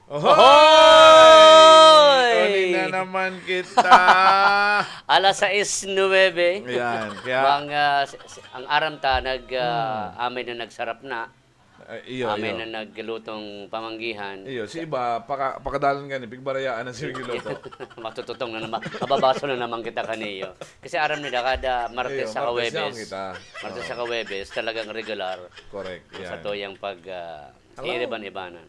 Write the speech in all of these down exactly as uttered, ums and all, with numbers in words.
Ohoy! Ohoy! Uli na naman kita. Alas sais nuebe. Yan, kaya Mga, s-, s-, ang aram ta, nag, ah, Hmm. amay na nagsarap na. Ah, iyo, Amin iyo. na naglutong pamanggihan. Iyo, si iba, paka-, pakadalan ka ni, pigbarayaan na siya giluto. Matututong na naman, mababaso na naman kita kaniyo. Kasi aram nila, kada Martes Iyo, sa Martes yaon Kawebes, kita. Martes Oo. sa Kawebes, talagang regular Correct, ang yan. satuyang pag, ah, Hello. iriban-ibanan.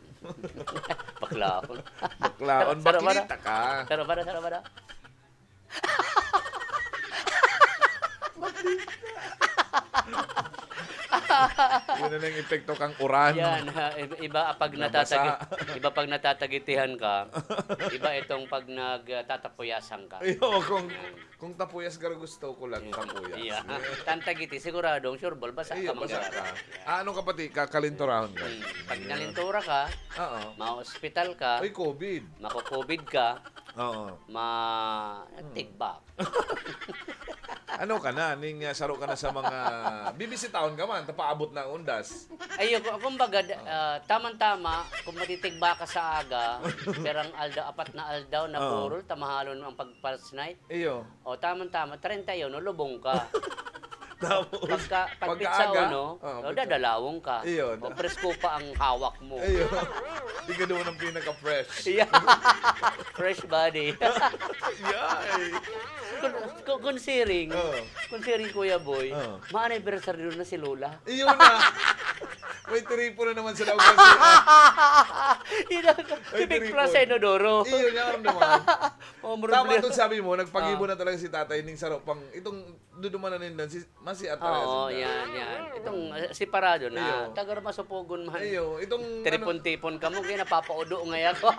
Baklaon. Baklaon, Sarap, sarap, bakit sarap. ka? Sarap, sarap, sarap. Yun na lang epekto kang uran. Yan, ha, iba, iba pag Nabasa. natatagi-, iba pag natatagitihan ka, iba itong pag nagtatapuyasan ka. Iyo, kung, Yan. kung tapuyas ka, gusto ko lang Yan. tapuyas. Yeah. Yan. Tantagiti, siguradong sure ball, basa Iyo, ka basa mangyari. ka. Yan. Ah, ano ka pati, kakalinturahon ka? Hmm. Pag Yan. nalintura ka, Oo. ma-hospital ka, Ay, covid. mako-covid ka, Oo. ma-, Hmm. tigbak. Ano ka na, ning, ah, saro ka na sa mga bibisitahon ka man, tapaabot na ang undas. Ay, ku-, kumbaga, d-, Oo. ah, tamang-tama, kung matitigba ka sa aga, perang aldaw, apat na aldaw na Oo. purol, tamahalon ang pagpasnay. Iyo. O, tamang-tama, treinta yun, o, lubong ka. Tapos, Pagka, pag pagka pizza aga, uno, oh, o, pizza. dadalawon ka. Iyo, O, da- presko pa ang hawak mo. Iyo. Ikaw naman ang pinaka-fresh. Yeah. Fresh body. Yay! Kun-, kun-, considering, Oh. considering, Kuya Boy, Oh. ma-anniversary na si Lola. Iyo na. May tripo na naman sa loob ng C R. Ina-, May bibig tripo. Plaza Inodoro. Iyo, naman naman. Oh, Tama problema. to, sabi mo, nagpagibo Ah. na talaga si tatay ning saro pang, itong duduman na nindan, si, masi at Oo, talaga sinda. yan, yan. Itong, ah, separado na. Iyo. Tagar masupugon man. Iyo, itong ano Tipon-tipon ka mo, kaya napapaudo ngayon ako.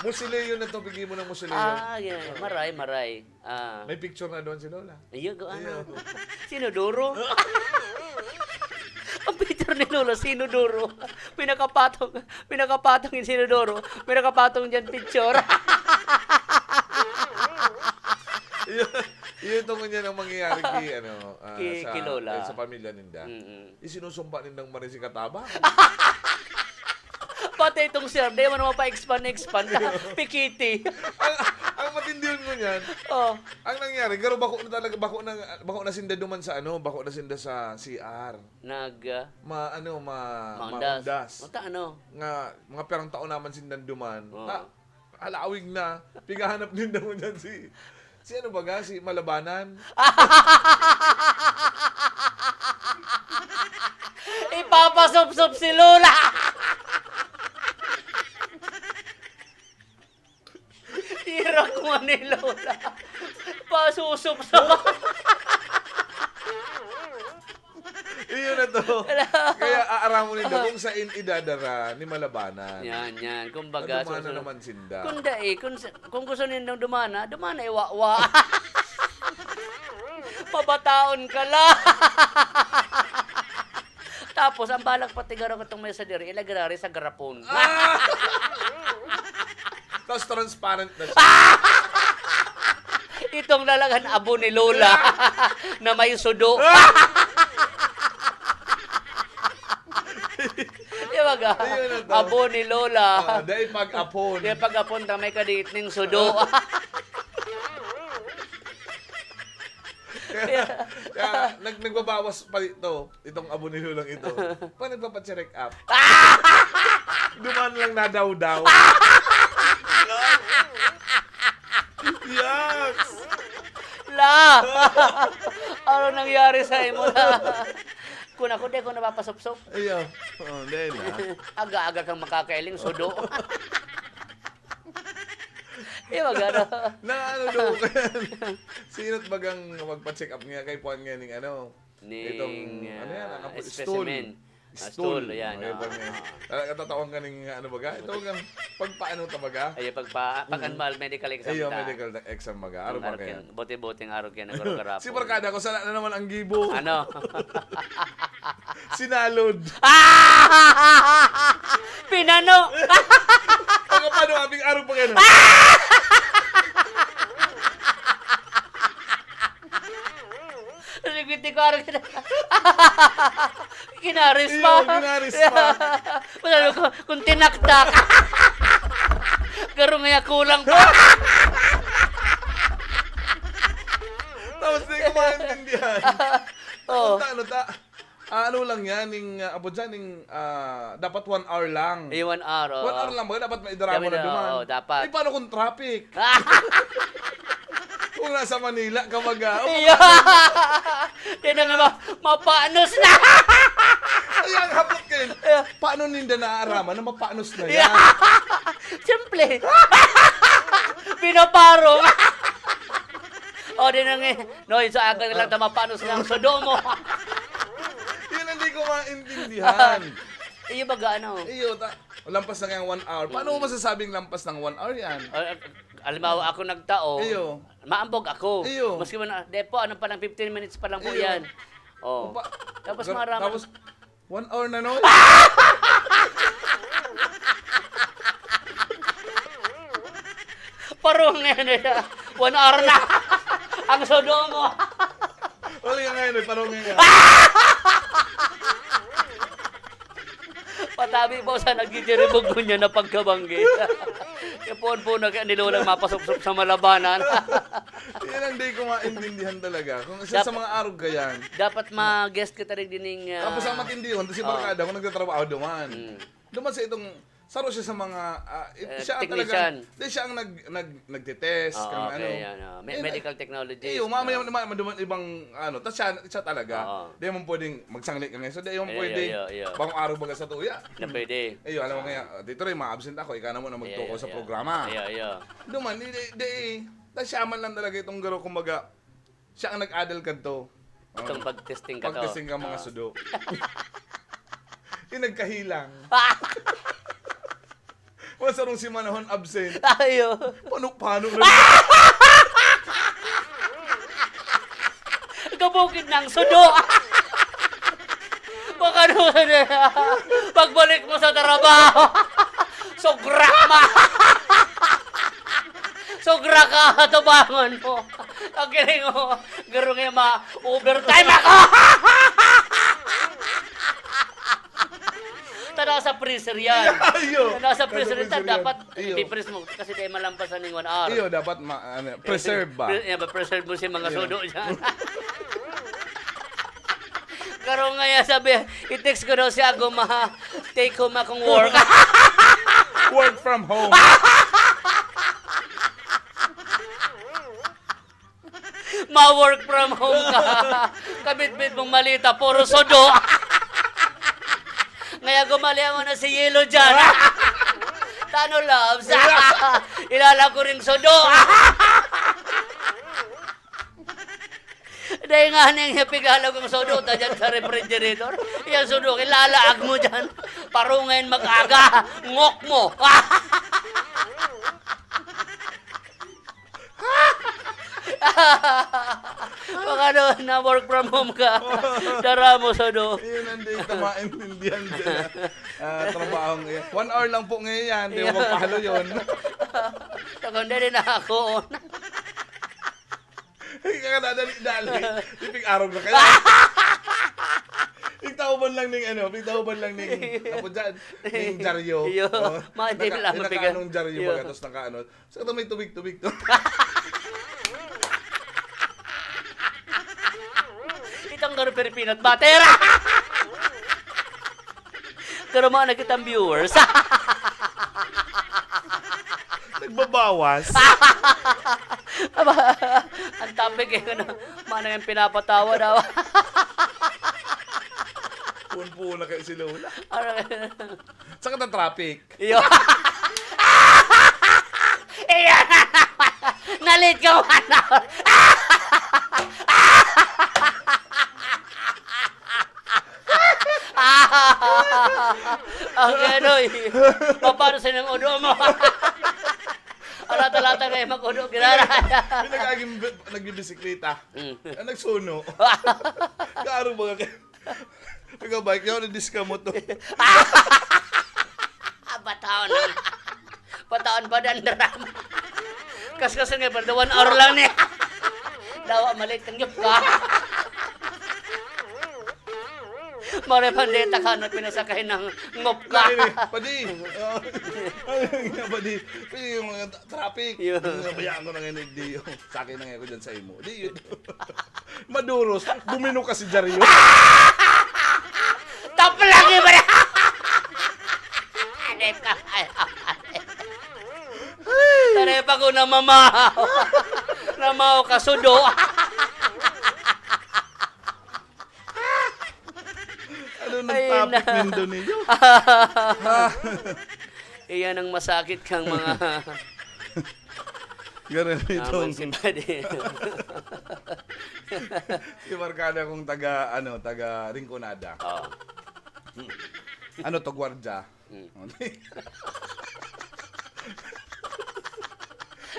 Musileo na to, bigyan mo ng musileo. Ah, yeah. Oo. Maray, maray. Ah. May picture na doon si Lola. Iyo, go, ano? Iyo. Sinuduro. Ang picture ni Lola, sinuduro. Pinakapatong, pinakapatong yung sinuduro. Pinakapatong dyan, picture. Iyo, iyo itong ganyan ang mangyayari kay, ano, ah, Ki-, sa, kay Lola. eh, sa pamilya ninda. Mm-mm. Isinusumpa nindang maray si Kataba. Pati itong sir, di man mapa-expand, expand. Pikiti. Ang, ang matindi yun ngunyan, Oh, ang nangyari, garo bako na talaga, bako na, bako na sinda duman sa ano, bako na sinda sa C R. nag, ah, Ma, ano, ma, maundas. maundas. Mata ano? Nga, mga perang taon naman sinda duman. Oo. Ta, halawig na. Pigahanap din daw dyan si, si ano baga, si Malabanan. Ipapasupsup si Lola! Irak mo ni Lola. Pasusupsup. Iyon na to. Wala. Kaya aaramon ninda kung saan idadara ni Malabanan. Yan, yan. Kumbaga, Nadumana susunod. naman sinda. Kung dai, kung sa-, kung gusto nindong dumana, dumana, iwawa. Pabataon ka lang. Tapos, ang balak pati garo katong may sadiri, ilagay sa garapon. Ah! Tapos transparent na siya. Itong lalagan, abo ni Lola na may sudo. Di ba ga? Ayun na to. Abo ni Lola. Ah, dai pag-apon. Di pag-apon, ta may kadiit ning sudo. Kaya, kaya nag-, nagbabawas pa ito, itong abo ni Lolang ito. Pag nagpapacheck up, duman lang nadawdaw. Yes! La! Ano nangyari sa imo, La? Kung ako, di ako napapasupsop. Iyo. Oh, dahil na. Aga-aga kang makakailing, sudo. Di ba, gano? Na ano daw, sinot bagang magpa-check up nga kay puwan nga ning ano, Ning, itong, ano yan, ah, ang apo-, specimen. stool. Ah, stool, yan, Ay, ah. pag may, ah, natatawan ka ning, ano baga? Ito bagang pagpaano ta baga? Ay, pagpa-, pag Mm. annual medical exam Ay, yung ta. medical exam baga. Ang Araw ba arog kaya? yan, buti-buting arog yan, nagkakaroon ka Si rapon. Barkada ko, sala na naman ang gibo. Ano? Sinalod. Pinano! Ang kapano, abing arog pa kayo, no? Sige, ko, arog ka na. Kinaris Iyo, pa. kinaris pa. Wala ko, kung tinaktak. Garo nga kulang pa. Tapos di ko maintindihan. Oh. Punta, ano ta? Ah, ano lang yan, ning, ah, apo dyan, ning, ah, dapat one hour lang. Eh, one hour, oo. One hour lang ba? Dapat maidarama Kami na na, duman. oo, dapat. Eh, paano kung traffic? Kung nasa Manila ka, mag, ah, oh, Iya. Tinan mo, mapanos na. Ay, ang hapot kayo. Iya. Paano ninda naaaraman na mapanos na Iya. yan? Simple. Pinaparong. O, di na nga, no, yung sa akin lang, tamapanos na ang sudo mo. Yun ang di ko maintindihan. Iyo baga, ano? Iyo, ta-, lampas na kayang one hour. Paano mo Mm. masasabing lampas ng one hour yan? Ah, halimbawa, ako nagtao, Iyo. maambog ako. Iyo. Maski man, ah, di po, ano pa lang, fifteen minutes pa lang po Iyo. yan. Oh. Opa. Tapos Gra-, marama- tapos, one hour na, no? Parong ngayon, eh, one hour na. Ang sudo mo. Wala nga ngayon, eh, parong ngayon. Patabi po sa nagdidiribugo niya na pagkabanggi. Kaya puon po na kaya nilulang mapasupsop sa malabanan. Yan ang di ko maintindihan talaga. Kung isa Dap- sa mga arog ka yan. Dapat ma-guest kita rin dining, ah, Tapos ang matindi yun, si oh. Barkada, kung nagtatrabaho duman. Mm. Duman sa itong, saro siya sa mga, ah, i-, Eh, siya ang technician. talagang, di siya ang nag-, nag-, nagtitest, Ah, kang okay, ano. yan, ah. Me-, Eh, medical technology. Eh, yung mga Ah. may, may, may duman ibang, ano, tas siya, siya talaga. Oo. Di mo pwedeng magsangli ka ngayon. So, di mo Iyo, iyo, pwedeng iyo, iyo. bang araw baga sa tuya. Na pwede. Iyo, alam mo Ah. kaya, dito rin, ma-absent ako, ikaw na muna Iyo, magtukaw iyo, sa iyo. programa. Iyo, iyo. Duman, di, di, di, tas siya man lang talaga itong garo, kumbaga, siya ang nag-adal kadto. Itong Oh. pag-testing ka to. Pag-testing ka mga Oo. sudo. Yung nagkahilang. Masarong si manahon absent. Ayo. Pano-pano na. Kabukid ng sudo. Baka naman eh. Pagbalik mo sa trabaho. Sobra ma. Sobra ka, tubangon mo. Ang galing mo. Garo nga ma-overtime ako. Ta nasa freezer yan. Ayo. Ta nasa freezer yan. Nasa freezer yan. Dapat Iyo. i-freeze mo kasi dahil malampas na ning one hour. Iyo, dapat ma-, ano, Eh, preserve ba? pre-, yeah, ba, preserve mo si mga Iyo. sudo dyan. Garo nga yan, sabi, i-text ko daw si Agoma, take home akong work. Work from home. Ma-work from home ka. Kabitbit mong malita, puro sudo. Ngaya gumali mo na si Yelo dyan. Tano, loves? Ilala ko ring sudo. Dahil nga ning piglalag ang sudo, ta dyan sa refrigerator. Yan sudo, ilalaag mo dyan. Parungayan mag-aga. Ngok mo. Pag ano, na work from home ka, dara mo sa do. Yun ang di ko maintindihan dyan. Ah, trabaho ngayon. One hour lang po ngayon yan. Di mo magpahalo yun. Takon, dali na ako. Ay, kaya nadali-dali. Di pig-arog na kayo. Pigtauban lang ning ano, pigtauban lang ning, apo dyan, ning dyaryo. Iyo. Oh, Mga hindi naka-, lang yung mabigat. nakaanong dyaryo, Iyo. baga, tapos nakaano. Sa may tubig-tubig to. Itong garo pero peanut butter. Garo mga nakitang viewers. Nagbabawas. Aba, ang topic eh, ano, mana yung pinapatawa daw. Puno-puno na kayo si Lola. Ano? Saan ka na traffic? Iyo. Iyo. Na-late ka, one hour. Ang ganoy. Paano sa nang udo mo? Alata-lata na yung mag-udo, ginaraya. May nag-aging bi-, nagbibisikleta. Mm. Ah, nagsuno. Kaaro ba ka? Nagabike niya, nagdiska mo to. Bataon lang. Bataon pa dan drama. Kaskas nga, pero one hour lang niya. Dawa, malit kang yup ka. Mare pandeta ka, ano, pinasakay ng ngop ka. Lagi ni, padi. Oh. Ano nga, padi? Padi, yung mga traffic. Yun. Yung nabayaan ko na ngayon, di yun. Sa akin na ngayon ko dyan sa imo. Di yun. Maduros, domino ka si Dario. Namamahaw. Namahaw ka, sudo. Ano nang Ayun topic na. Nindo ninyo? Iyan ang masakit kang mga Ganun naman itong si Buddy. Si barkada kong taga, ano, taga Rinconada. Oo. Ano to, gwardiya? Mm.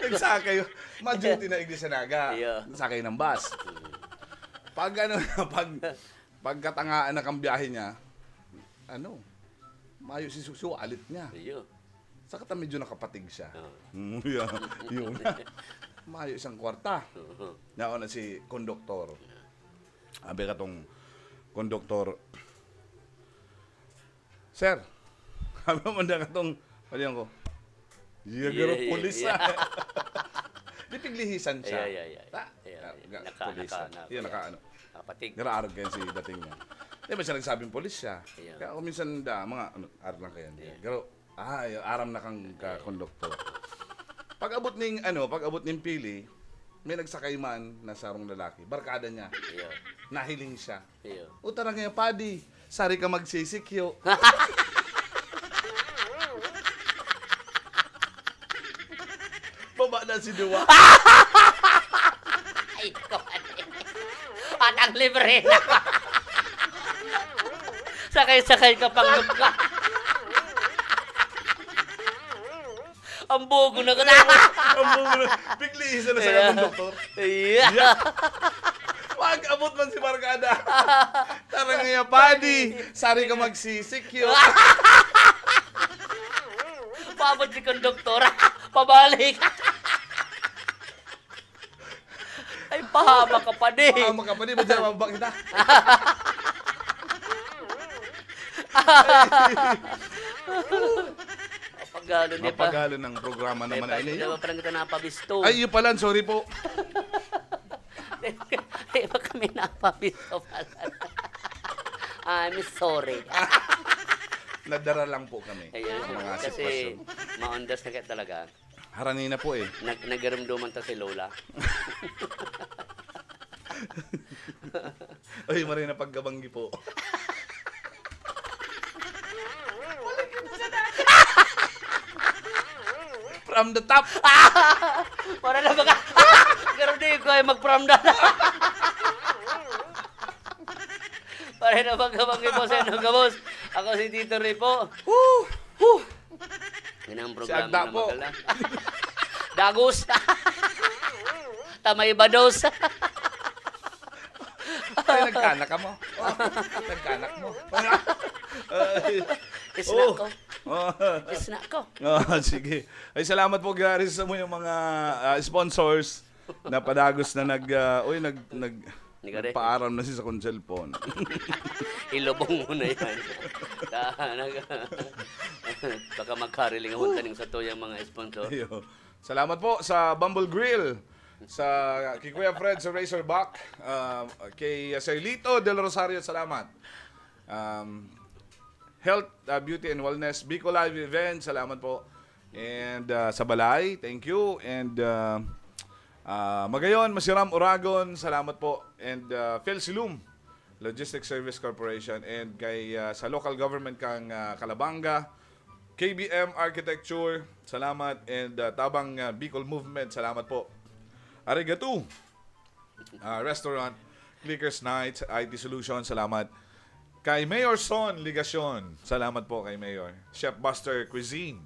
Nagsakay, ma-duty na Iglesia Naga. Iyo. Nagsakay ng bus. Mm. Pag ano, pag, pagkatangaan na kang biyahe niya, ano, mayo si Susu, alit niya. Iyo. Saka ta medyo nakapatig siya. Oo. Mm, yeah, yun. Mayo siyang kwarta. Oo. Nauna si konduktor. Yeah. Sabi katong konduktor, "Sir," sabi mo na katong, ano yan ko? Yeah, Yeah, garo, yeah, pulis, yeah. Ah. Di piglihisan siya. Yeah, yeah, yeah, yeah. Ta-, Yeah, ah, yeah. ga-, Naka-, pulis, naka-, ah. naka-, Yun, yeah. naka-, ano. Nakapatig. Niraarog kayo si dating niya. Di ba siya nagsabing pulis siya? Yeah. Kaya kung minsan, da, mga, ano, arog lang kayo. Yeah. Garo, ah, yun, aram na kang Yeah. ka-, konduktor. Pag-abot ning, ano, pag-abot ning pili, may nagsakay man na sarong lalaki. Barkada niya. Yeah. Nahiling siya. Iyo. "O, tara ngayon, padi. Sari ka magsisikyo." Baba na si Duwa. Ay, ko, at ang libre na. Sakay-sakay ka pang ka. Ang bogo na ka na. Ang bogo na. Bigli isa na sa Yeah. konduktor. Yeah. Yeah. Pag-abot man si barkada. "Tara nga ya, padi. Sari ka magsisikyo." Paabot si konduktor. Pabalik. Ay, pahama ka pa di. Pahama ka pa di. Ba't dyan mababa kita? Pagalo niya pa. Mapagalo ng programa naman Ay, ay pa, ninyo. Di ba parang kita napabisto? Ay, yun pala. Sorry po. Di ba kami napabisto pala? I'm sorry. Nadara lang po kami Ayun, sa mga kasi sitwasyon. Maundas na kaya talaga. Harani na po eh. Nag-, nagdarumduman ta si Lola. Uy, maray na pagkabanggi po. From the top. Para na baga. Pero di ko ay mag-from the top. Para na pagkabanggi po sa inyo, gabos. Ako si Tito Ray po. Woo! Woo! Yan ang Si programa Agda na po. Magala. Dagos. Tamay bados. Ay, nagkanak ka mo. Oh, nagkanak mo. Ay. Isna Oh. ko. Oh. Isna ko. Oh, sige. Ay, salamat po, Gary, sa mo yung mga, ah, sponsors na padagos na nag, ah, uy, nag, nag, Nagare. Nagpaaram na siya sa kong cellphone. Ilubong mo na yan. Ka-, nag-, baka magkariling ang huntaning sa tuyang mga sponsor. Ayo. Salamat po sa Bumble Grill, sa, kay Kuya Fred sa Razorback, ah, kay Sir Lito Del Rosario, salamat. Um, Health, ah, Beauty and Wellness, Bicol Live Event, salamat po. And, ah, sa Balay, thank you. And, ah, ah, Magayon, Masiram, Oragon, salamat po. And, ah, Phil Silum, Logistics Service Corporation. And kay, ah, sa local government kang, ah, Calabanga, K B M Architecture, salamat. And, ah, Tabang, ah, Bicol Movement, salamat po. Arigato. Ah, restaurant, Clickers Night, I T Solution, salamat. Kay Mayor Son Legacion, salamat po kay Mayor. Chef Buster Cuisine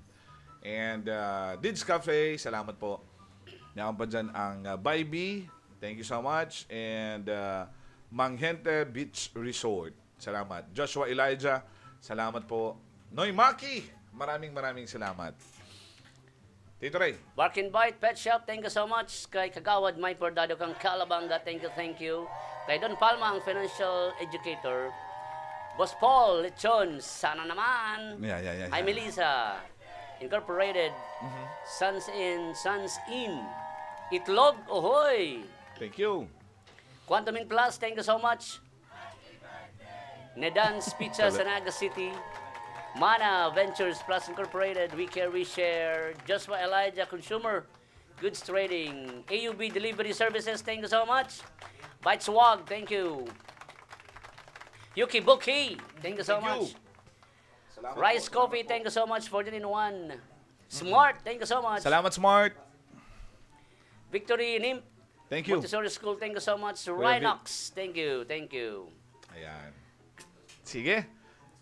and, ah, Dids Cafe, salamat po. Meron pa dyan ang, ah, Bybee, thank you so much. And, ah, Manghente Beach Resort, salamat. Joshua Elijah, salamat po. Noy Maki, maraming, maraming salamat. Tito Ray. Bark and Bite Pet Shop, thank you so much. Kay Kagawad May Pordado kang Calabanga, thank you, thank you. Kay Don Palma, ang financial educator. Boss Paul Lechon, sana naman. Yeah, yeah, yeah, Ay, yeah. Melissa Incorporated, Mhm. Sons in, Sons in. Itlog, ohoy. Thank you. Quantum in Plus, thank you so much. Nedan's Pizza Tala- sa Naga City. Mana Ventures Plus Incorporated, we care, we share. Joshua Elijah Consumer, Goods Trading, A U B Delivery Services, thank you so much. Bite Swag, thank you. Yuki Buki, thank you so Thank you. much. Salamat Rice po, Coffee, salamat thank you so much for the in one. Smart, thank you so much. Salamat, Smart. Victory Nimp, Thank you. Montessori School, thank you so much. Kuya Vic. Rhinox, thank you, thank you. Ayan. Sige.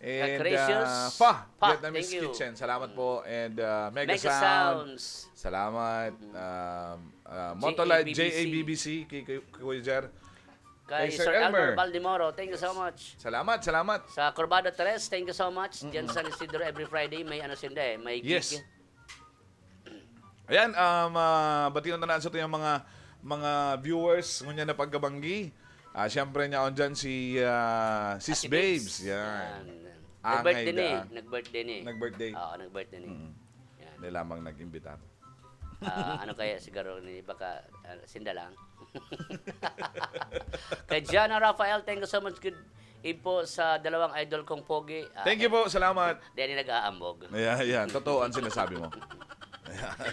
And Gracious. uh, Pa, Pa, Vietnamese thank you. Kitchen. Salamat po. And uh, Mega, Mega Sound. Sounds. Salamat. Um, uh, J A B B C. Motolite, J A B B C, kay, kay Kuya Jer. Kay Kay Sir Sir Elmer Elmer. Baldemoro, thank you so much. Salamat, salamat. Sa Corbado Tres, thank you so much. Diyan sa San Isidro, every Friday, may ano sinda eh, may gig. Yes. Ayan, um, uh, batiyon na natin sa itong mga, mga viewers ngunyan na pagkabanggi. Ah, siyempre, niya dyan si ah, Sis Ate Babes. Babes. Yan. Nag-birthday Angay ni. daan. Nag-birthday ni. Nag-birthday. Oo, nag-birthday ni. Mm. Yan. Hindi lamang nag-imbitar. Ah, ano kaya siguro ni baka ah, sinda lang. Kay Jana Rafael, thank you so much. Good info sa dalawang idol kong pogi. Ah, Thank you po, salamat. Di ni nag-aambog. Ayan, ayan. Totoo ang sinasabi mo.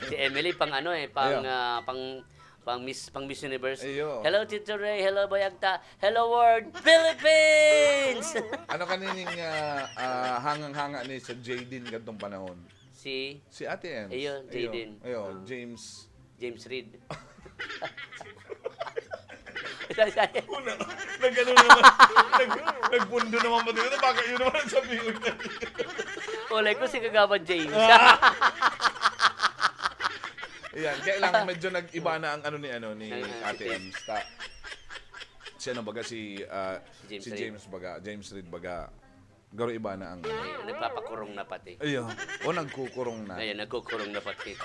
Si Emily pang ano eh, pang Ayan. ah, pang pang Miss pang Miss Universe. Ayo. Hello Tito Ray, hello Boy Agta, hello world Philippines. Ano kanining ah, ah, hangang-hanga ni sa Jadine gantong panahon? Si Si Ate Ems. Ayun, Jadine. Ayun, Ah. James. James Reid. Una, nag-ano naman, nag, nagpundo naman pati ito, baka yun naman ang sabihin ko. Ulay ko si Kagawad James. Ayan, kaya lang medyo nag-iba na ang ano ni ano ni Ng, ah, Ate si Ems. Ta, si ano baga si ah, Si James si Reid. James baga, James Reid baga. Garo iba na ang ano. Ay, nagpapakurong na pati. Ayun, o nagkukurong na. Ayun, nagkukurong na pati.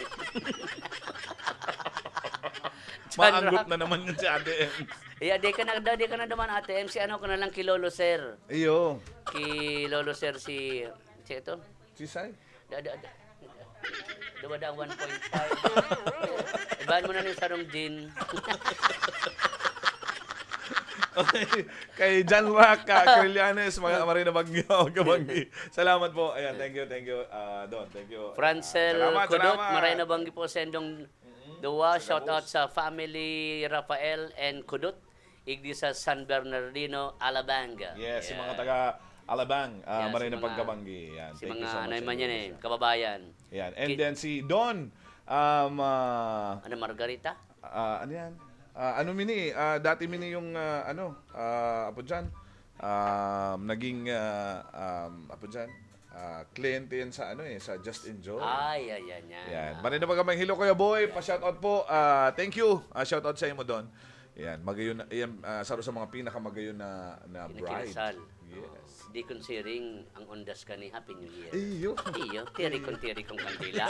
John Maanggot Rock. Na naman yun si Ate Ems. Iya, di ka na, di ka na duman Ate M. Si ano ko na lang kay Lolo Sir. Iyo. Kay Lolo Sir si, si ito? Si Sai? Da, da, da. Duwa daang one point five. Ibahan mo na yung sarong gin. Okay. Kay John Rock, uh, Carillones, mga Marina Bagyo, Kabanggi. Salamat po. Ayan, thank you, thank you. ah, Don, thank you. Francel Salamat, Kudot, salamat. Marina Bagyo po, sendong duwa. Sa Shout out Gabos. Sa family Rafael and Kudot, igdi sa San Bernardino, Alabang. Yes, si Yeah. mga taga Alabang, ah, Yeah, Marina si mga- Pagkabanggi. Yan. Si Thank you mga so much ano sa man yan inyo, eh, sir. kababayan. Yan. And Ki- then si Don, um, ah, Ano, Margarita? ah, ano yan? Ah, ano mini, ah, dati mini yung, ah, ano, ah, apo dyan, um, naging, ah, um, apo dyan, ah, kliyente yan sa ano eh, sa Just Enjoy. Ay, ayan yan. Yan. Marina Pagkabanggi, hello Kuya Boy, pa-shoutout po. Ah, thank you. Ah, shoutout sa imo, Don. Yan, magayon na, yan, ah, saro sa mga pinakamagayon na, na Na bride. kinasal. Yes. Di kun siring ang undas ka ni Happy New Year. Iyo. Iyo, tiri kun tiri kong kandila.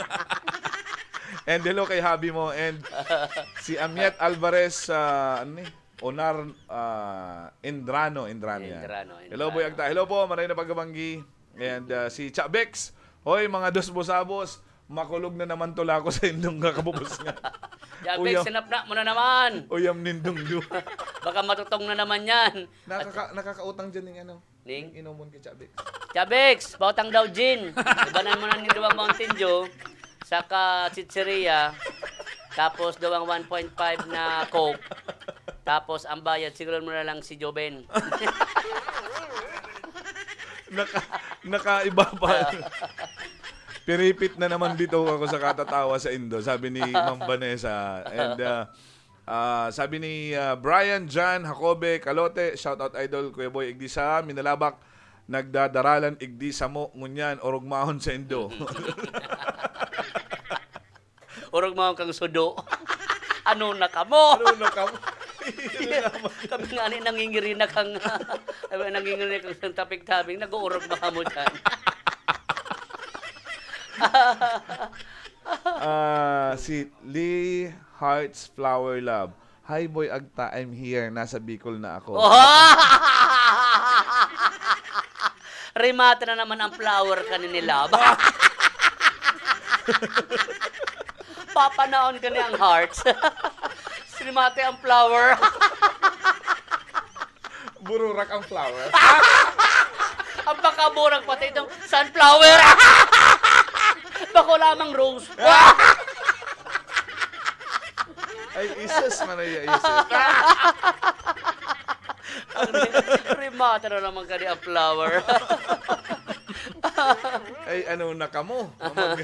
And hello kay hubby mo and si Amiet Alvarez, ah, ano ni? Onar ah, Indrano, Indrano yan. Indrano, Hello, Boy Indrano. Agta. Hello po, Marina Pagkabanggi. And ah, si Cha Bex. Hoy, mga dos busabos, makulog na naman tula ko sa indong kakabubos nga. Yabe, Uyam. Sinapna mo na naman. Uyam nindong du. Baka matutong na naman yan. Nakaka nakakautang dyan ng ano? Ning? Ng inomon kay Cha Bex. Chabix, bautang daw gin. Ibanan mo na ning duwang Mountain Dew, saka chicheria, tapos duwang one point five na Coke, tapos ang bayad, siguro mo na lang si Joven. Naka, nakaiba pa. Piripit na naman dito ako sa katatawa sa Indo, sabi ni Ma'am Vanessa. And ah, ah, sabi ni ah, Brian John Jacobe Calote, shout out idol, Kuya Boy, igdi sa Minalabac, nagdadaralan igdi samo ngunyan, orog mahon sa Indo. Orog mo kang sudo. Ano na kamo? Ano na kamo? Kami nga ni nangingiri na kang, ay, nangingiri na kang tapik-tabing, nag-uurog ba kamo dyan? Ah, si Lee Hearts Flower Love. Hi Boy Agta, I'm here. Nasa Bicol na ako. Remata na naman ang flower ka ni Love. Papanaon ka ni ang hearts. Remate ang flower. Bururak ang flower. Ang pagkaburang pati itong sunflower. Bako lamang rose. Ay, isus, Maria, isus. Ang remata na naman ka ni a flower. Ay, ano na kamo? Mag,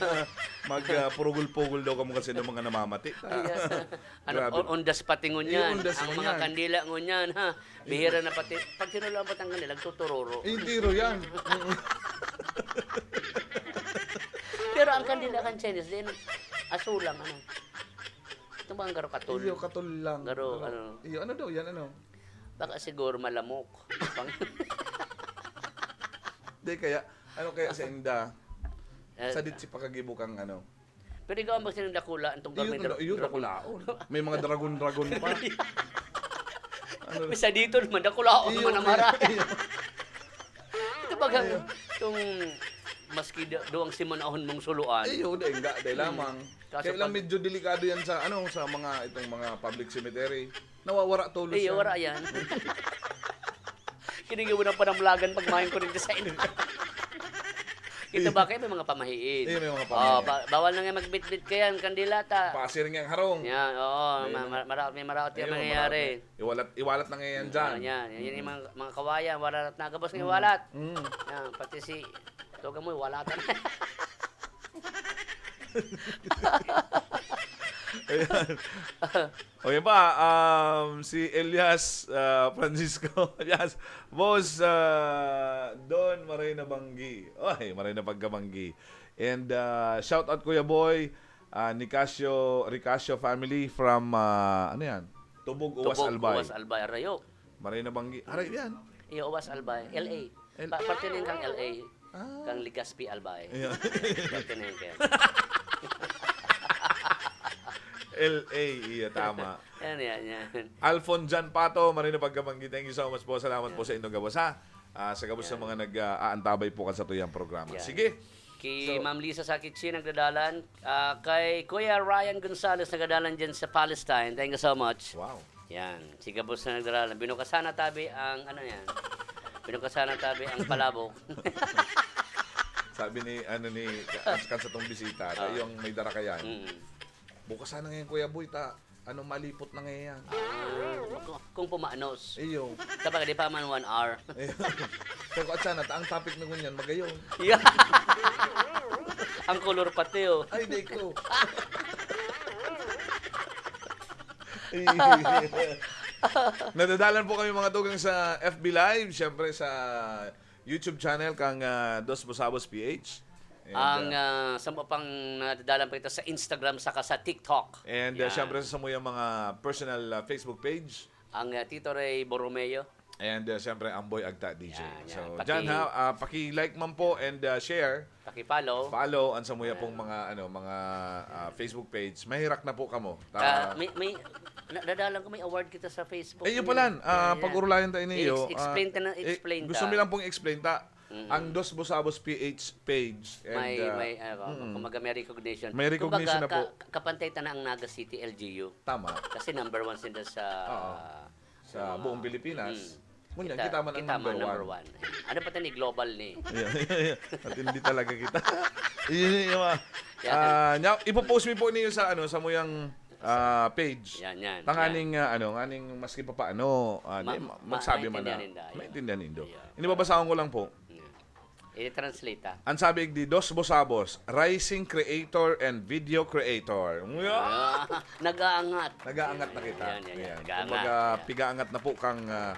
mag ah, purugol-pugol daw kamo kasi ng mga namamati. Ayan. Ano, Grabe. o- ondas pati Iyo, ngunyan. ondas Ang mga ngunyan. kandila ngunyan, ha? Bihira na pati. Pag sinulaan pa ang kandila, nagtutururo. Yung tiro yan. Pero ang kandila kan Chinese, din, aso lang, ano. Ito ba ang garo katol? Iyo, katol lang. Garo, Pero, ano. Iyo, ano daw yan, ano? Baka siguro malamok. Pang, Di kaya, ano kaya sa inda? Eh, Sa ditsi pakagibo kang ano? Pero ikaw ang magsinang dakula, itong Iyo, garmidor. iyo, dakulaon. May mga dragon-dragon pa. Ano? Bisa dito naman, dakulaon Iyo, naman ang mara. iyo. Ito bagang, itong maski da- duwang simanahon mong suluan. Iyo, dahil nga, dahil lamang. Kaso Kaya lang pag- medyo delikado yan sa, ano, sa mga, itong mga public cemetery. Nawawara tulos Iyo, yan. wala yan. Kinigibo ng panamlagan pag main ko rin sa inyo. Ito ba kayo may mga pamahiin? Iyo, may mga Oh, pamahiin. ba- bawal na nga magbitbit kayan, kandila ta. Pasir niyang harong. Yan, oo, Ayun. ma- ma- maraot, may maraot yung Ayun, mangyayari. maraot. Iwalat, iwalat na ngayon yan dyan. Yan, yan, yan yung mga, mga kawayan, wala na nagabos ng iwalat. Mm. Yan, pati si, tugang mo, wala na. Ayan. O yun pa, um, si Elias ah, Francisco. Elias, Boss ah, Don Maray na Banggi. Ay, Maray na Pagkabanggi. And ah, shout out Kuya Boy, ah, Nicasio, Ricasio family from, ah, ano yan? Tubog, Uwas, Tubog, Albay. Uwas, Albay, Arayo. Maray na Banggi. Aray yan. Iyo, Uwas, Albay, L A. L- Pa- parte na yun kang L A. Ah. Kang Legazpi, Albay. Ayan. Parte na yun kaya. L A, iya, tama. Yan, yan, yan. Alfon Jan Pato, Maray na Pagkabanggi. Thank you so much po. Salamat po sa inyong gabos, ha? Ah, sa gabos sa mga nag-aantabay po kan sa tuyang programa. Yan. Sige. Kay So- Ma'am Lisa Sakit Chi nagdadalan. Ah, kay Kuya Ryan Gonzalez nagdadalan dyan sa Palestine. Thank you so much. Wow. Yan. Si Gabos na nagdadalan. Binukasan na tabi ang ano yan. Binukasan na tabi ang palabok. Sabi ni, ano ni, kan sa tong bisita, Ah. yung may dara ka yan. Mm. Bukas sana ngayon, Kuya Boy, ta, ano, malipot na ngayon yan. Ah, kung, kung pumanos. Iyo. Sabagay, di pa man one hour. Iyo. Pero at sana, ta, ang topic na ngunyan, magayon. Yeah. Ang color pati, oh. Ay, di ko. Nadadalan po kami mga tugang sa F B Live, syempre sa YouTube channel kang ah, Dos Busabos P H. And, Ang ah, ah, sa pang nadadalan pa ito sa Instagram saka sa TikTok. and uh, Yan. syempre sa samuyang mga personal uh, Facebook page. Ang uh, Tito Ray Borromeo. And uh, syempre, Amboy Agta D J. Yan, yan. So, Paki- dyan ha, uh, paki-like man po and uh, share. Paki-follow. Follow ang samuya Yan. pong mga ano mga uh, Facebook page. Mahirak na po kamo. Ah, Ta- may, may, na- nadadalan ko may award kita sa Facebook. Eh, yun pala. Ah, Yan, yan. pag-urulayan tayo ninyo. I-ex- explain ta na, eh, explain gusto ta. mo lang pong explain ta. Mm. Ang Dos Busabos P H page. And, May, ah, may, ano, mm. Kumbaga may recognition. May recognition Kumbaga, na po. Ka- kapantay ta na ang Naga City L G U. Tama. Kasi number one sila sa... Oo. Sa mga- buong Pilipinas. Mm. Ngunyan, kita man ang kita number man number one. one. Ano pa ni global ni? Yeah. Matindi talaga kita. Yun yung mga... Yan. Ah, nya- ipopost mi po niyo sa ano sa muyang ah, page. Yan, yan, Tanganing yan. ah, ano, nganing maski pa paano, ah, Ma- di, ma- magsabi man na. maintindihan ninda, yan. Maintindihan nindo. Yeah. Inibabasahon ko lang po. Yan. I-translate ah. Ang sabi di Dos Bosabos, rising creator and video creator. Yeah. Ah, nag-aangat. Nag-aangat na kita. Yan, yan, yan. Ayan. Nag-aangat. Kumbaga, Yan. pigaangat na po kang ah,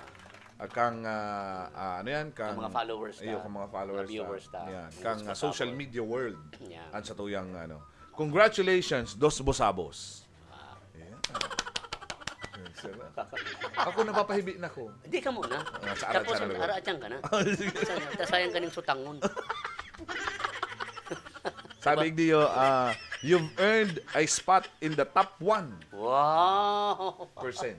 ah, kang ah, ah, ano yan, kang Ang mga followers iyo, ta. kang mga followers Mga viewers ta. ta. Yan. Mga Kang ah, social subscribers. Media World. Yan. Ang sa tuyang ano. Congratulations, Dos Bosabos. Ah, Ayan. Ayan, sir. Ako napapahibi na ko. Hindi ka muna. Ah, sa arat Tapos sana lugar. Arachan ka na. Sige. Sayang, sayang ka ning sutang ngun. Sabi diyo, ah, you've earned a spot in the top one Wow! percent.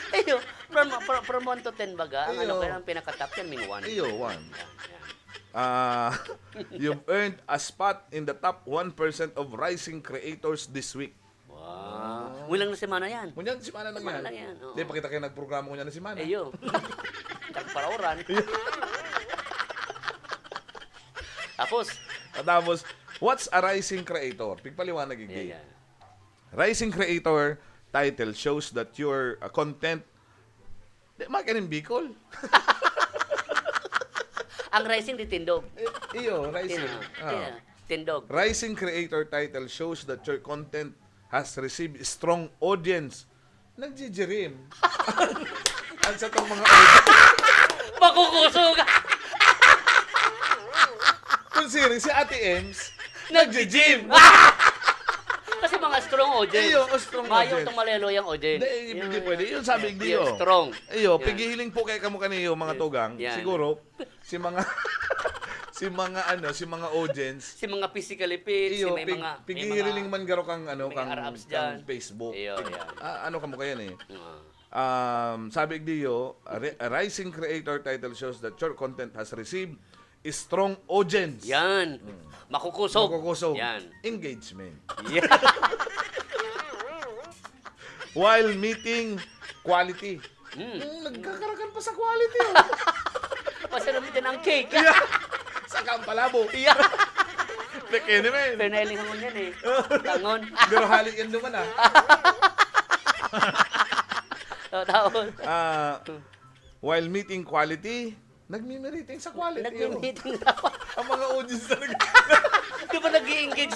Ayun, from, from, from one to ten baga, ang Ayun. ano, kaya ang pinaka-top yan, ming one. Iyo, one. Yan, yan. Ah, you've earned a spot in the top one percent of rising creators this week. Wow. Ngunyan na semana yan. Ngunyan, semana lang Semana yan. lang yan, oo. Di, pakita kayo nagprograma ngunyan na semana. Ayun. Tagparauran. Tapos, Tapos, what's a rising creator? Pigpaliwanag, igdi. Yeah, yeah. Rising creator title shows that your, uh, content, di, makaning Bicol. Ang rising di tindog. I- iyo, rising. Tin- Ah. tin- Tindog. Rising creator title shows that your content has received strong audience. Nagjijirim. Ang sa tong mga audience. Makukusog! Kung siring, si Ate Ems, Nag-gym! Kasi mga strong audience. Iyo, strong Mayo audience. itong maleloyang audience. Hindi, hindi pwede. Yun sabi, hindi, Iyo, oh. Strong. Iyo, Yan. pighihiling po kayo kamo kaniyo, mga tugang. Yan. Siguro, si mga, si mga ano, si mga audience, Si mga physically fit, iyo, si may pig, mga... may pighihiriling mga- man garo kang, ano, may kang, arabs kang dyan. Facebook. Iyo, yan. Ah, ano kamo kaya ni? Ah. Um, sabi diyo, a ri- a rising creator title shows that your content has received a strong audience. Yan. Makukusog. Makukusog. Yan. Engagement. Yan. While meeting quality. Mm. Hmm, nagkakarakan pa sa quality. Oh. Pasalamitan ang cake. Yeah. Saka ang palabo. Yeah. Peke naman. Pero nailing hangon yan eh. Tangon. Pero hali yan naman ah. Oh, tapos. Ah, while meeting quality, nagmimiriting sa quality. Oh. Nagmimiting na ako. Ang mga audience talaga. Di ba nag-i-engage?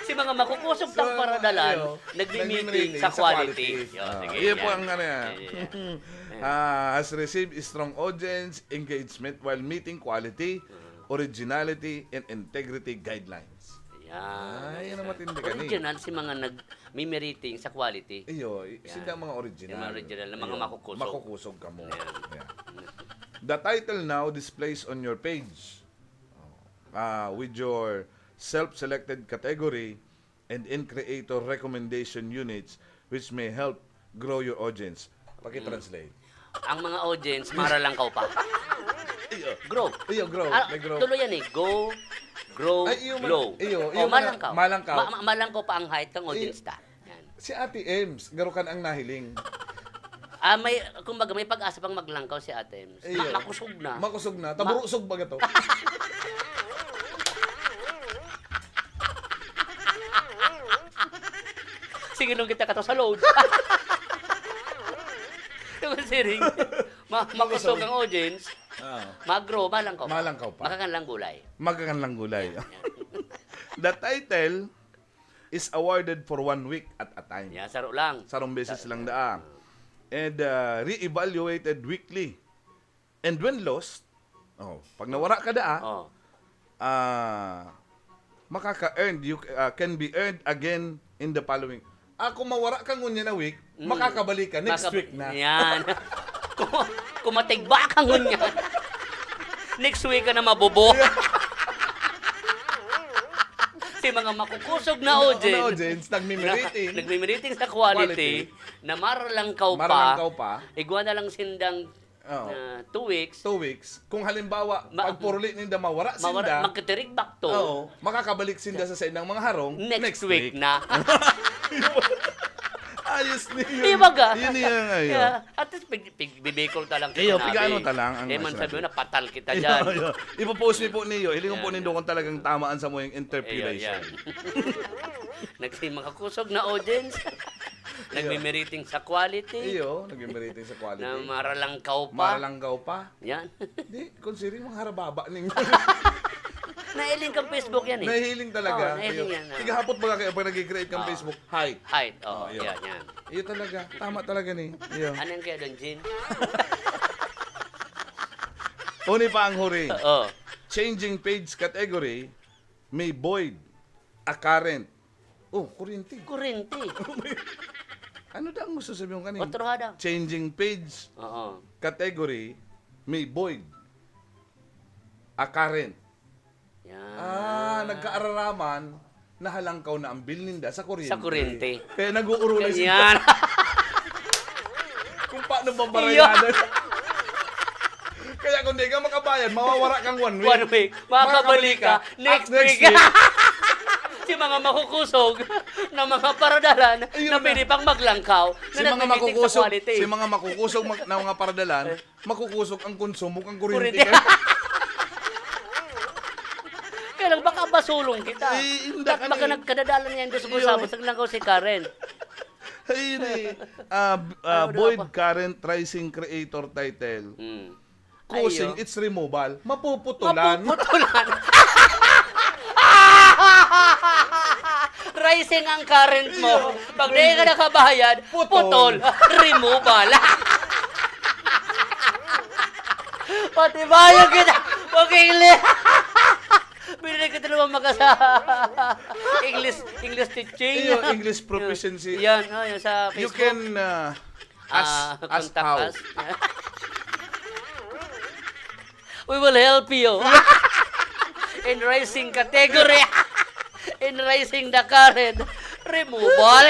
Si mga makukusog tang paradalan, Ayo, nagmi-meeting sa quality. Yo, Ah, sige, iyan po yan. Ang ano yan. Yan, yan, yan. Ah, has received strong audience engagement while meeting quality, originality, and integrity guidelines. Yan. Ah, yan ang matindi ka ni. Original si mga nagmi-meeting sa quality. Iyo, i- sila ang mga original. Yung mga original na mga Iyo, makukusog. Makukusog ka mo. Yan. Yan. The title now displays on your page. Ah, with your self-selected category and in creator recommendation units which may help grow your audience. Paki-translate. Ang mga audience, maralangkaw pa. Iyo. Grow. Iyo, grow. Ah, May grow. Tuloy yan eh. Go, grow, Ay, iyo man- glow. iyo, Oh, iyo man- malangkaw. malangkaw. Ma- ma- malangkaw pa ang height ng audience ta. Yan. Si Ate Ems, garukan ang nahiling. Ah, may, kumbaga, may pag-asa pang maglangkaw si Ate Ems. Iyo. Ma- makusog na. Makusog na. Taburusog baga to. Sige, nung kita ka to sa load. Diba, siring? Ma- makusog ang audience. Ah. Magro, malangkaw. Malangkaw pa. Makakanlang gulay. Magkakanlang gulay. The title is awarded for one week at a time. Yan, saro lang. Sarong beses lang daa. And uh, re-evaluated weekly. And when lost, oh, pag nawara ka daa, Oh. ah, makaka-earned, you uh, can be earned again in the following. Ah, kung mawara ka ngunyan na week, makakabalik ka next Makab- week na. Yan. Kung, kung matigba ka ngunyan, next week ka na mabobo. Si mga makukusog na Mga audience. audience, nagmimiriting. Nagmimiriting sa quality, Quality. Na maralangkaw pa. Maralangkaw pa. Igwa na lang sindang Oo. ah, two weeks. Two weeks. Kung halimbawa, Ma- pagpuruli ninda, mawara Mawara, sinda, magkatirig back to. Oo, makakabalik sinda sa saindang mga harong Next week na. Ayos niyo. Di ba ga? Yun yun, ayun. Yeah. At least, pig, pig, bibikol ta lang Iyo, sinabi. pigano ta lang ang Eh, man sinabi. Sabi na, patal kita Iyo, dyan. iyo. Ipo-post mi po niyo. Hilingon po Yan, nindo yan. Kung talagang tamaan sa mo yung Iyo, interpolation. yan. Nagsimang kakusog na audience. Nagmimiriting sa quality. Iyo, nagmimiriting sa quality. Na maralangkaw pa. Maralangkaw pa. Yan. Di, considering mga harababa ning... Nahiling kang Facebook yan eh. Nahiling talaga. Oo, nahiling Iyo. yan, oo. Tigahapot baga kayo pag nag-create kang Oo. Facebook? Height. Height. Oh, Oh, iyo. Yan, yan. Iyo talaga. Tama talaga ni. Iyo. Ano yung kaya doon, Jean? Uni pa ang huri. Oo. Changing page category, may void, a current. Oh, kuryente. Kurente. Ano da ang gusto sabihin kanina? Otro hada. Changing page Oo. category, may void, a current. Yan. Ah, nagkaararaman, nahalangkaw na ang bill ninda sa kuryente. Sa kuryente. Kaya nag-uurulay sila. Yan. Kung paano babayaran. Kaya kung di ka makabayad, mawawara kang one week. One week. Makakabalik ka next at next week. Si mga makukusog na mga paradalan Ayun na na. pwede pang maglangkaw na Si mga nagmimiting sa makukusog, quality. si mga makukusog mag, na mga paradalan, makukusog ang konsumo kang kuryente. Kuryente. Sulong kita. Eh, inda Kat ka baka ni. Nagkadadalan niya yung dos Iyo. Sabos, naglangkaw si Karen. Ayun eh. Ah, b-, ah, Ano daw Boyd ba? Current Rising Creator title. Hmm. Causing Ayo. Its removal. Mapuputulan. Mapuputulan. Rising ang current mo. Iyo. Pag di ka nakabayad, Putol. Putol. Removal. Pati bayad kita. Pag-ili. Binili ko talaga maka sa English, English teaching. Iyo, English proficiency. Yan, oh, yan sa You Facebook. Can, uh, ask, Ah, ask contact how. Us. We will help you. In rising category. In rising the current. Removal.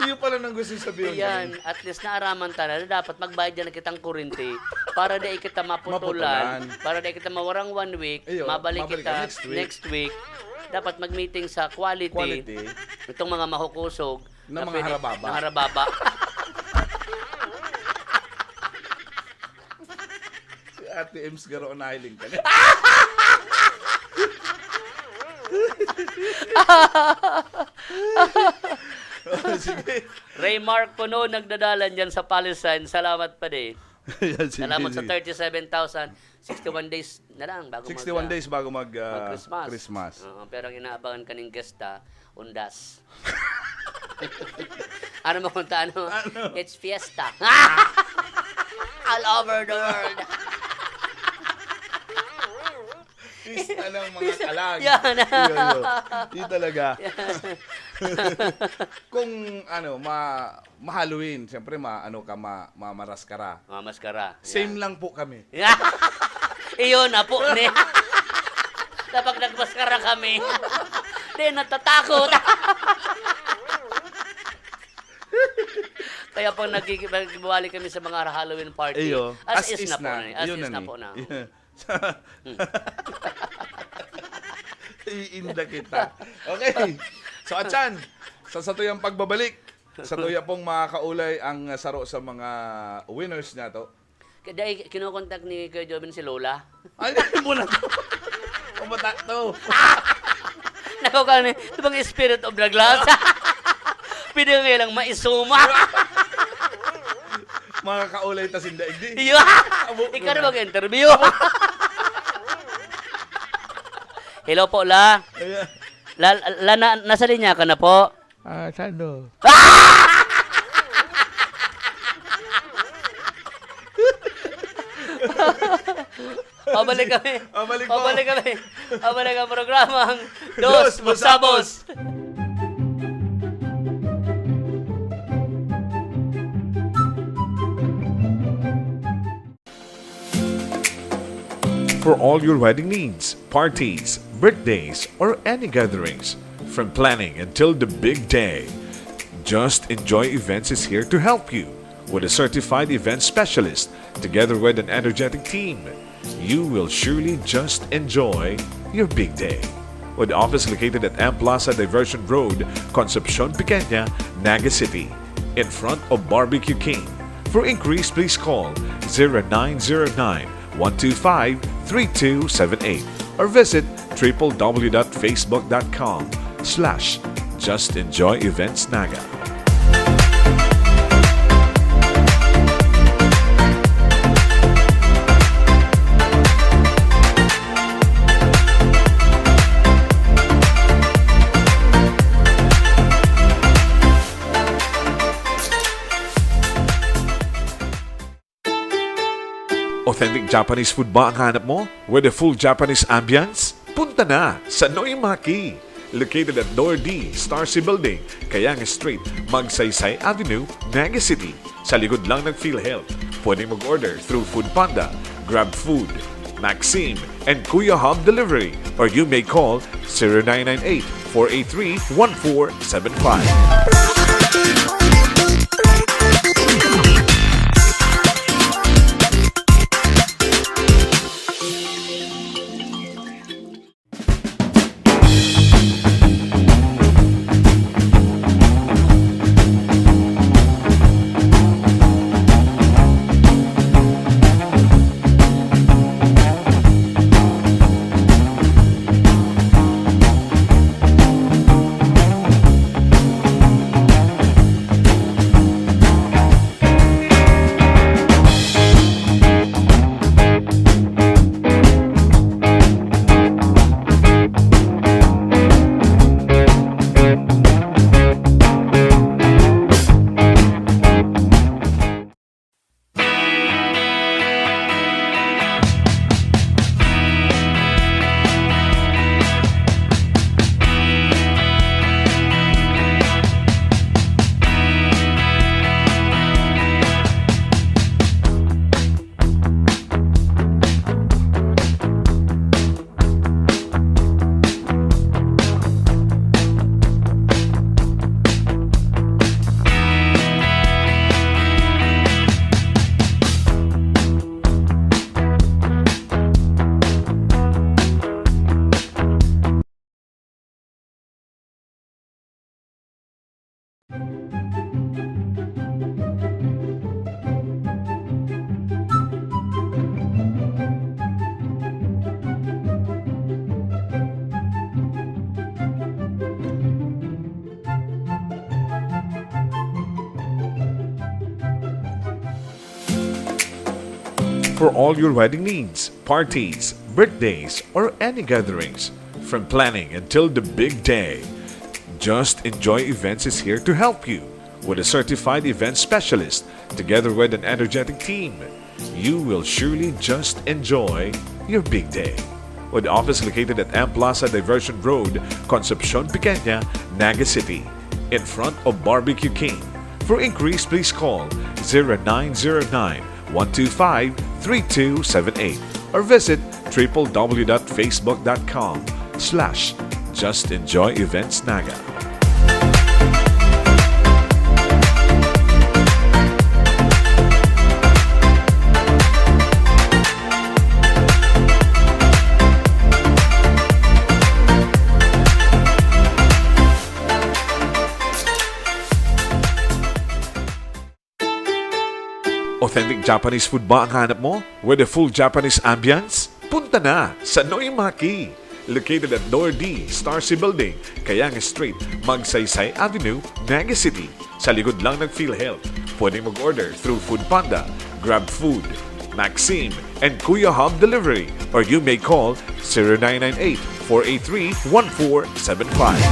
Iyo pala nang gusto sabihin Yan, ngayon. At least naaraman ta na, na dapat magbayad na kitang kurente para di kita maputulan, Maputulan. Para di kita mawarang one week, Iyo, mabalik mabalik kita ka next week. Next week. Dapat mag-meeting sa quality. Quality. Itong mga mahukusog Na na mga pwede harababa. Na harababa. Si Ate Ems garo ang nahiling ka niya. Oh, sige. Ray Mark Puno nagdadalan dyan sa Palisand. Salamat pa din. Yan, sige, Salamat sa sige. Thirty-seven thousand. Sixty-one days na lang bago mag, Sixty-one ah, days bago mag, ah, mag-Christmas. Christmas. Oo, pero ang inaabangan kaning guest, ah, undas. Ano mo kung ano? Ano? It's fiesta. All over the world. Pista ng mga Pista. Kalag. Yan. Yun, yun. Yun talaga. Yan. Kung ano, ma-, ma-Halloween, siyempre, ma-, ano ka, ma-, mamamaskara. Mamamaskara. Same Yan. Lang po kami. Iyon, apo ni. Kapag nagmaskara kami, di, natatakot. Kaya pag nagkiki-, nagbabalik kami sa mga Halloween party, Iyo, as as is is na po na. Na. As Yun is na na ni. Po na. Sa Hmm. Iinda kita. Okay. So, Atsan, sa satuyang pagbabalik, satuya pong makakaulay ang saro sa mga winners niya to. Kaya dai, kinokontak ni Kuya Joven si Lola. Ay, mo na to. Kumata to. Nako ka ni, ito bang spirit of the glass? Pwede nga lang maisuma. Makakaulay ta sinda, igdi. Iyo. Abo, Ikaw na wala. Mag-interview. Hello po, La. Ayan. La, La, na, nasa linya ka na po? Ah, sando. Pabalik kami. Pabalik po. Pabalik kami. Pabalik ang programang Dos Dos Busabos. Busabos. For all your wedding needs, parties, birthdays, or any gatherings, from planning until the big day, Just Enjoy Events is here to help you. With a certified event specialist, together with an energetic team, you will surely just enjoy your big day. With office located at M Plaza Diversion Road, Concepcion Pequeña, Naga City, in front of Barbecue King. For inquiries, please call zero nine zero nine, one two five, three two seven eight or visit triple w dot facebook dot com slash just enjoy events naga. Authentic Japanese food ba ang hanap mo? With a full Japanese ambience? Punta na sa Noimaki! Located at Door D, Star C Building, Kayang Street, Magsaysay Avenue, Naga City. Sa likod lang ng PhilHealth. Pwedeng mag-order through Food Panda, Grab Food, Maxim, and Kuya Hub Delivery, or you may call zero nine nine eight, four eight three, one four seven five. For all your wedding needs, parties, birthdays, or any gatherings, from planning until the big day, Just Enjoy Events is here to help you. With a certified event specialist, together with an energetic team, you will surely just enjoy your big day. With office located at M Plaza Diversion Road, Concepcion Pequeña, Naga City, in front of Barbecue King. For inquiries, please call zero nine zero nine, one two five, three two seven eight or visit triple w dot facebook dot com slash just enjoy events naga. Authentic Japanese food ba ang hanap mo? With a full Japanese ambience? Punta na sa Noimaki! Located at Door D, Star C Building, Kayang Street, Magsaysay Avenue, Naga City. Sa likod lang ng PhilHealth. Pwedeng mag-order through Food Panda, Grab Food, Maxim, and Kuya Hub Delivery, or you may call zero nine nine eight, four eight three, one four seven five.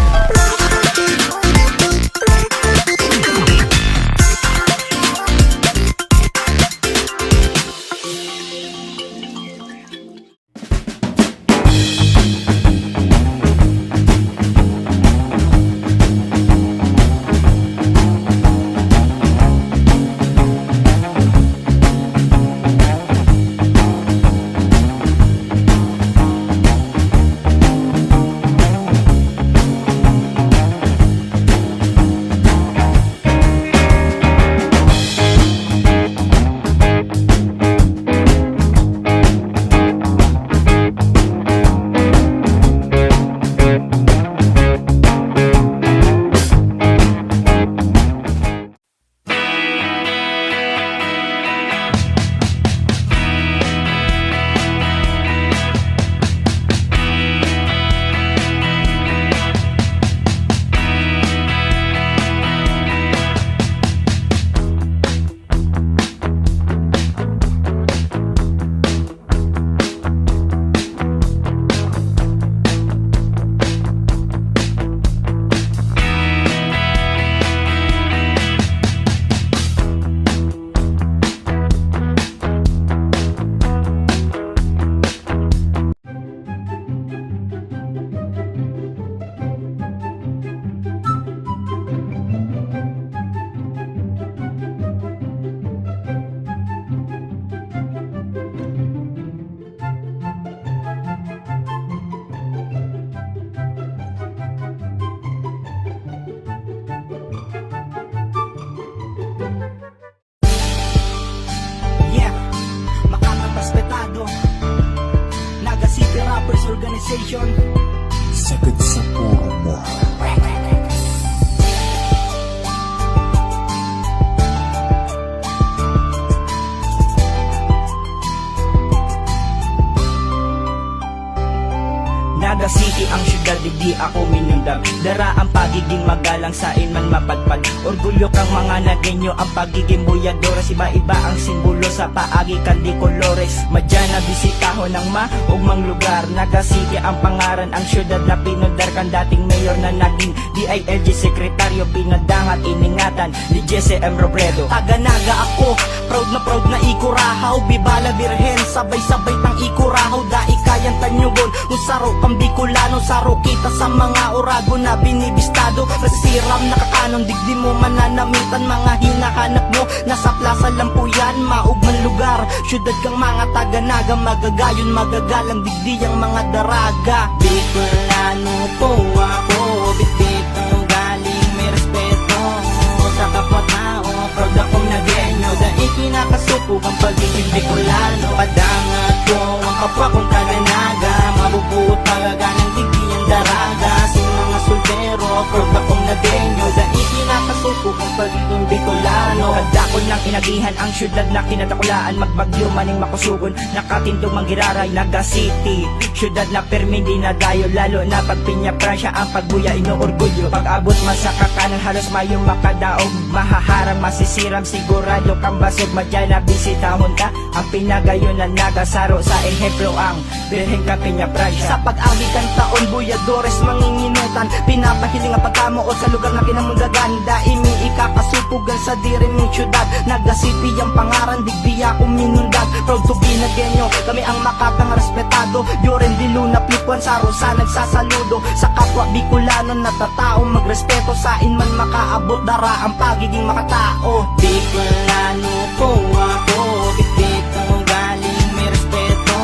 Yeah, makangang respetado. Naga City Rappers Organization. Sakit sa puro mo. Naga City ang syudad, digdi ako minundag. Dara ang pagiging magalang, sain man mapadpad. Orgulyo kang mga Nagueño, ang pagiging boyadores. Iba-iba ang simbolo sa paagi kan de colores. Madya na bisitahon ang maogmang lugar. Naga City ang pangaran, ang syudad na pinundar kan dating mayor na naging D I L G sekretaryo, pinadangat, iningatan ni Jesse M Robredo. Taga Naga ako, proud na proud na ikurahaw. Viva la Virgen, sabay-sabay tang ikurahaw. Dai kayang tanyugon, kung saro kang Bicolano, saro kita sa mga oragon na binibistado. Nasisiram, nakakanon, digdi mo mananamitan. Mga hinahanap mo, nasa plaza lang po yan. Maogmang lugar, syudad kang mga taga Naga. Magagayon, magagalang, digdi ang mga daraga. Bicolano po ako, bitbit ang ugaling may respeto sa kapwa-tao. Proud akong Nagueño, dai kinakasuko ang pagiging Bicolano. Padangat ko ang kapwa kong taga Naga, mabubuot talaga ng digdi ang daraga. Sin mga soltero, proud akong Nagueño, dai kinakasuko Kung ang pagiging Bicolano, kadakol ng inagihan ang syudad na kinadakulaan, magbagyo maning makusugon, nakatindog manggiraray, Naga City, syudad na permi di nadayo, lalo na pag Peña Francia ang pagbuya, inuorgulyo. Pag-abot man sa kakanan, halos mayo makadaog, mahaharang, masisiram, sigurado kang basog, madya na bisitahon ta, ang pinagayon na nagasaro sa ehemplo ang Birhen kan Peña Francia. Sa pag-agi kan taon, buyadores, manginginutan, pinapahiling ang pagkamoot sa lugar na kinamundagan. Dai mi ikakasupog an sadiri ming syudad. Naga City ang pangaran, digdi ako minundag. Proud to be Nagueño, kami ang makatang respetado. Yo rin di luna plikuan sa rosa, nagsasaludo sa kapwa Bicolano na tatao. Magrespeto, sain man makaabot, dara ang pagiging makatao. Bicolano po ako, bitbit ang ugaling may respeto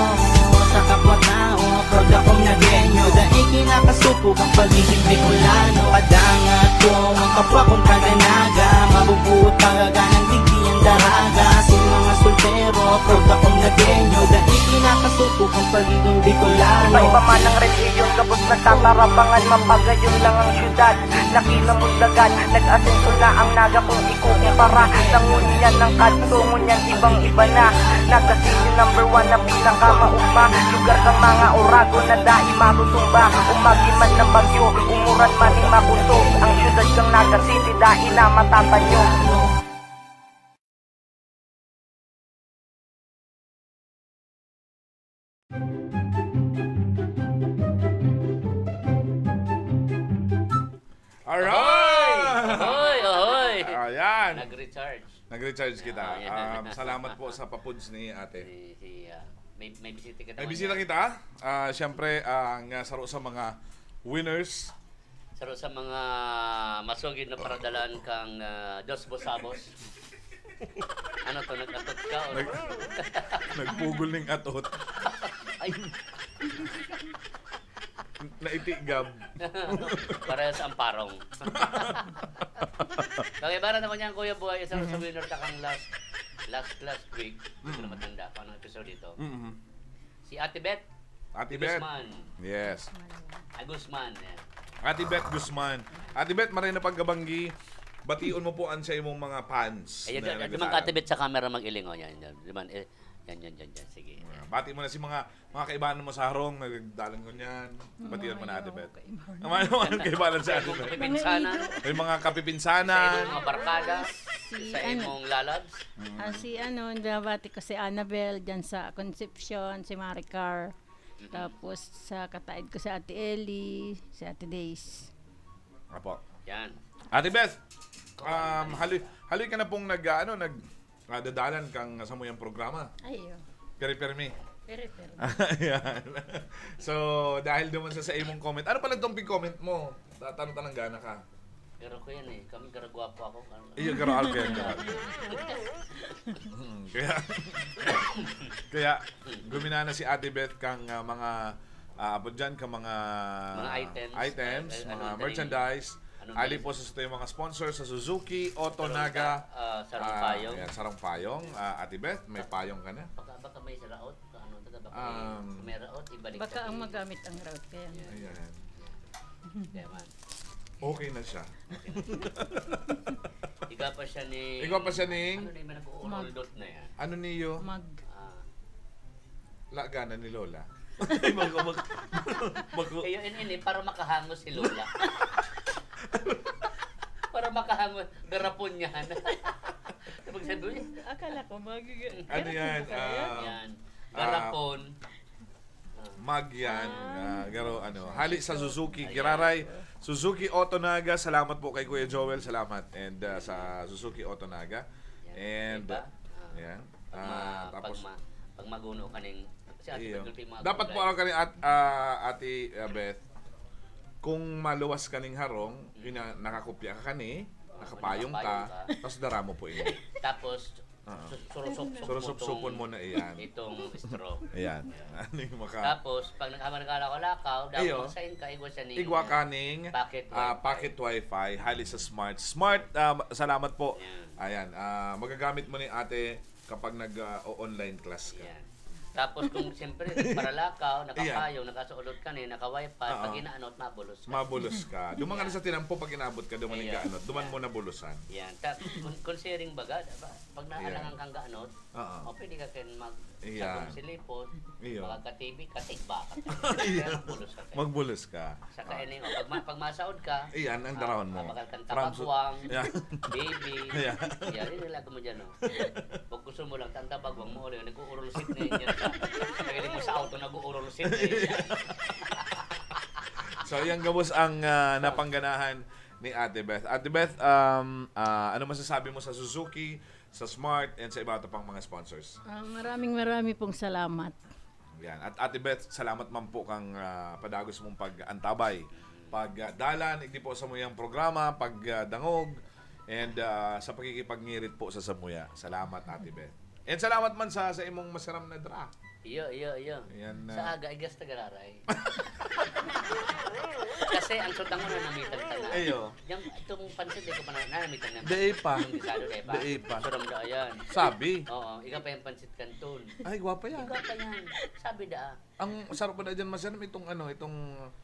sa kapwa-tao. Proud akong Nagueño, dai kinakasupog ang pagiging Bicolano. Padangat ko ang kapwa kong taga-Naga, mabubuot pagaganang digdi ang daraga. Sin mga soltero, proud akong Nagueño, dai kinakasupog ang pagiging Bicolano. Iba-iba man ang relihiyon, gabos nagtatarabangan, mapagayon lang ang syudad na kinamundagan. Nag-asenso na ang Naga kung ikukumpara. Sa ngunyan ng kadto, ngunyan ibang-iba na. Naga City number one na pinakamaugma. Lugar kang mga oragon na dai matutumba. Umagi man ng bagyo, umuran man ning makunto, ang syudad kang Naga City dai na matatanyo. Alright! Ahoy! Ahoy! Ayan. Nag-recharge. Nag-recharge kita. Ah, yeah. Um, salamat po sa papuds ni ate. Si, si, ah, may, may bisita kita. May bisita kita. Ah, siyempre, ang, ah, saro sa mga winners. Saro sa mga masugid na paradalan kang, ah, Dos Bosabos. Ano to, nag-atot ka o Nag-, nagpugol ning atot. Ay. Naitigab. Parehas ang parong. Kaya bara naman yan, Kuya Boy, isang Mm-hmm. sa winner ta kang last, last, last week. Hindi ko Mm-hmm. na matanda kung anong episode ito. Mm-hmm. Si Ate Beth. Ate Beth. Guzman. Yes. Ay, Guzman, yan. Ate Beth Guzman. Ate Beth, maray na pagkabanggi. Bation mo po ang sa imong mga fans Ayan, na yan, yan, nagdadaan. Ate Beth sa camera mag-iling, oh, yan, yan. Di ba, eh, yan, yan, yan, yan. Sige. Ah, bati mo na si mga, mga kaibahan mo sa harong, nagdalan ko niyan. Bation mo na, Ate Beth. Kaibahan. Ang mga, mga kaibahan sa Ate Beth. Kapipinsanan. May mga kapipinsanan. Sa imong mga barkada. Si Sa ano? imong lalabs. Mm. Ah, si ano, nabati ko si Annabel dyan sa Concepcion, si Maricar. Mm-hmm. Tapos sa kataid ko si Ate Ellie, si Ate Days. Apo. Yan. Ate Beth, um, haloy, haloy ka na pong nag, ah, ano, nag, ah, dadalan kang samuyang programa. Ayo. Pere-permi. Pere-permi. Ayan. So, dahil duman sa, sa imong comment, ano pala itong pig-comment mo? Ta-, tanong tanang gana ka. Pero ko yan eh. Kami, garagwapo ako. Ano? Iyo, garo alken, garo alken. Mm, kaya, kaya, guminana si Ate Beth kang, ah, mga, ah, abot dyan, kang mga Mga items, items, ay, ay, mga ano, merchandise. Ano Ali na po yun? Sa yung mga sponsors sa Suzuki, Auto Sarong Naga, pa-, ah, sarong ah, payong. Ayan, sarong payong. Ah, Ate Beth, may payong ka na? Baka, baka may saraot, ano, baka may, Um, may raot, ibalik Baka sa ang akin. Magamit ang raot, kaya. Ayan. Ayan. Kaya man. Okay na siya. Iga pa siya ni Iga pa siya ning Ano na yung nag-uuroldot na yan? Ano niyo? Mag- Ah. Lagana ni Lola. Mag-, mag-, mag-, Kayo, in, in, eh, para makahangos si Lola. Para makahangos, garapon niya, ano? Ibig sabihin, Akala ko, mag- Ano yan? Ah, Yan. ah, Garapon. Mag yan, Ah, ah, garo, ano, hali sa Suzuki, Ayan. Giraray, Suzuki Auto Naga, salamat po kay Kuya Joel, salamat. And, ah, sa Suzuki Auto Naga. Yan. And, Diba? Ah. yan. Pag ma-, Ah, pag tapos ma-, pag maguno ka ning, si Ate Iyo. Beth, yung mga Dapat gulay. po, ano, kani at, ah, Ate, ah, Beth, kung maluwas ka ning harong, Mm. yun na, nakakopya ka kani, Oo, nakapayong nakapayong ka, ka. Tapos dara mo po ini. Tapos, Oo. Su-, surusop-sop mo Surusop-sopon tong, mo na iyan. itong straw. Ayan. Ayan. Ano yung maka- Tapos, pag nagkamalakaw-lakaw, daw Iyo. Magsain ka, igwa siya ning Igwa ka ning, pocket ah, wifi. Pocket wifi, hali sa Smart. Smart, ah, salamat po. Ayan. Ayan, ah, magagamit mo ni ate kapag nag, ah, o-, online class ka. Ayan. Tapos kung siyempre, paralakaw, nakapayong, nakasuot ka ni, naka-wifi, Oo. pag inaanot, mabulos ka. Mabulos ka. Duman ka na Yeah. sa tinampo pag inabot ka, duman Ayan. ka, ano, duman Yeah. mo nabulusan. Yan. Ta-, kun-, considering baga, diba? Pag Yeah. naalangan kang gaanot, Oo. o pwede ka kayo mag-, Ayan. sagom silipot, Iyo. baka ka-T V ka, tigba ka. Ayan. Kaya magbulos ka kayo. Magbulos ka. Saka Ah. ini, o, pag ma-, pag masaod ka, Iyan ang ah, darahon mo. ah, bakal kang From su-, tabagwang, yan. baby. Yan. Yan, yung nilago mo dyan, no? Pag gusto mo lang, tang tabagwang mo, ulit, nag-uurulsit na yun. Yan. Pagaling mo sa auto, nag-uurulsit na yun. So, yan gabos ang, ah, napangganahan ni Ate Beth. Ate Beth, um, ah, ano masasabi mo sa Suzuki, sa Smart, and sa iba pang mga sponsors? Ah, maraming, maraming pong salamat. Yan. At Ate Beth, salamat man po kang, ah, padagos mong pag-antabay, pag, ah, dalan, igdi po sa muyang programa, pag, ah, dangog, and, ah, sa pakikipagngirit po sa samuya. Salamat, Ate Beth. And salamat man sa, sa imong masiram na dra. Iyo, iyo, iyo. Yan, Sa ah, aga, igas ta gararay. Kasi ang sutang mo na namitan ka na. Ayo. Yang, itong pansit, di ko pa na, nanamitan na. Dai pa. Itong gisado, dai pa. Dai pa. Suram daw, ayan. Sabi. Oo, ikaw pa yung pansit kanton. Ay, gwapa yan. Ikaw pa yan. Sabi daa. Ang sarap pa na dyan, masyadong itong ano, itong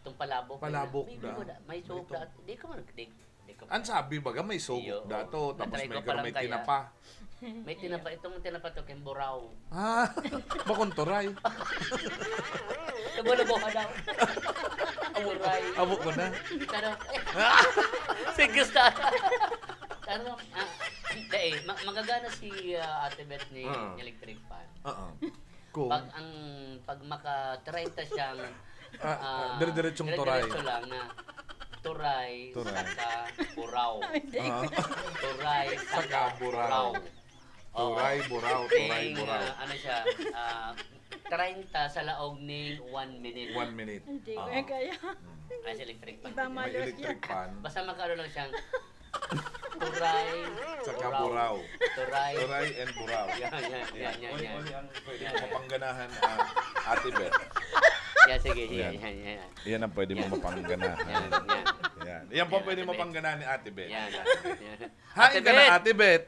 Itong palabok. Palabok May, may da. May, may May suka. Di ko man, di, di ko Ang sabi, baga may suka Iyo, dato, oo. tapos Na-try may ko pa garo-, lang may kaya. tinapa. May tinapa, itong tinapa to, kemburaw. Ah, bakong turay. Nabulabuhan daw. Turay. Abo ko na. Pero, sige, gusto. Pero, ah, dai, ma-, magagana si, ah, Ate Beth ni Oo. Electric Fan. Oo. Kung Pag ang, pag maka-treinta siyang, Ah, ah, ah, dire-diretsong turay. dire-diretso lang na turay, Turay. saka buraw. Ay, di. Ah. Turay, Saka saka buraw. buraw. Oo. Turay, buraw, turay, Ting, buraw. ah, ano siya, ah, treinta sa laog ning one minute. One minute. Hindi ko Oo. yan kaya. Mm. Ay, sa electric fan. Iba May malos electric yan. fan. Basta magkaroon lang siyang turay, Saka buraw. buraw. Turay. Turay and buraw. Yan, yan, yan, yan, Uli, yan. uli ang pwede Yan, mong yan. mapangganahan, ah, Ate Beth. Yan, sige, sige, Yan. yan, yan, yan. Yan ang pwede mong Yan. mapangganahan. Yan, yan. Yan. Yan po Yan, pwede Ate Beth. mapangganahan ni Ate Beth. Yan, yan. Hain Ate ka na, Beth. Ate Beth.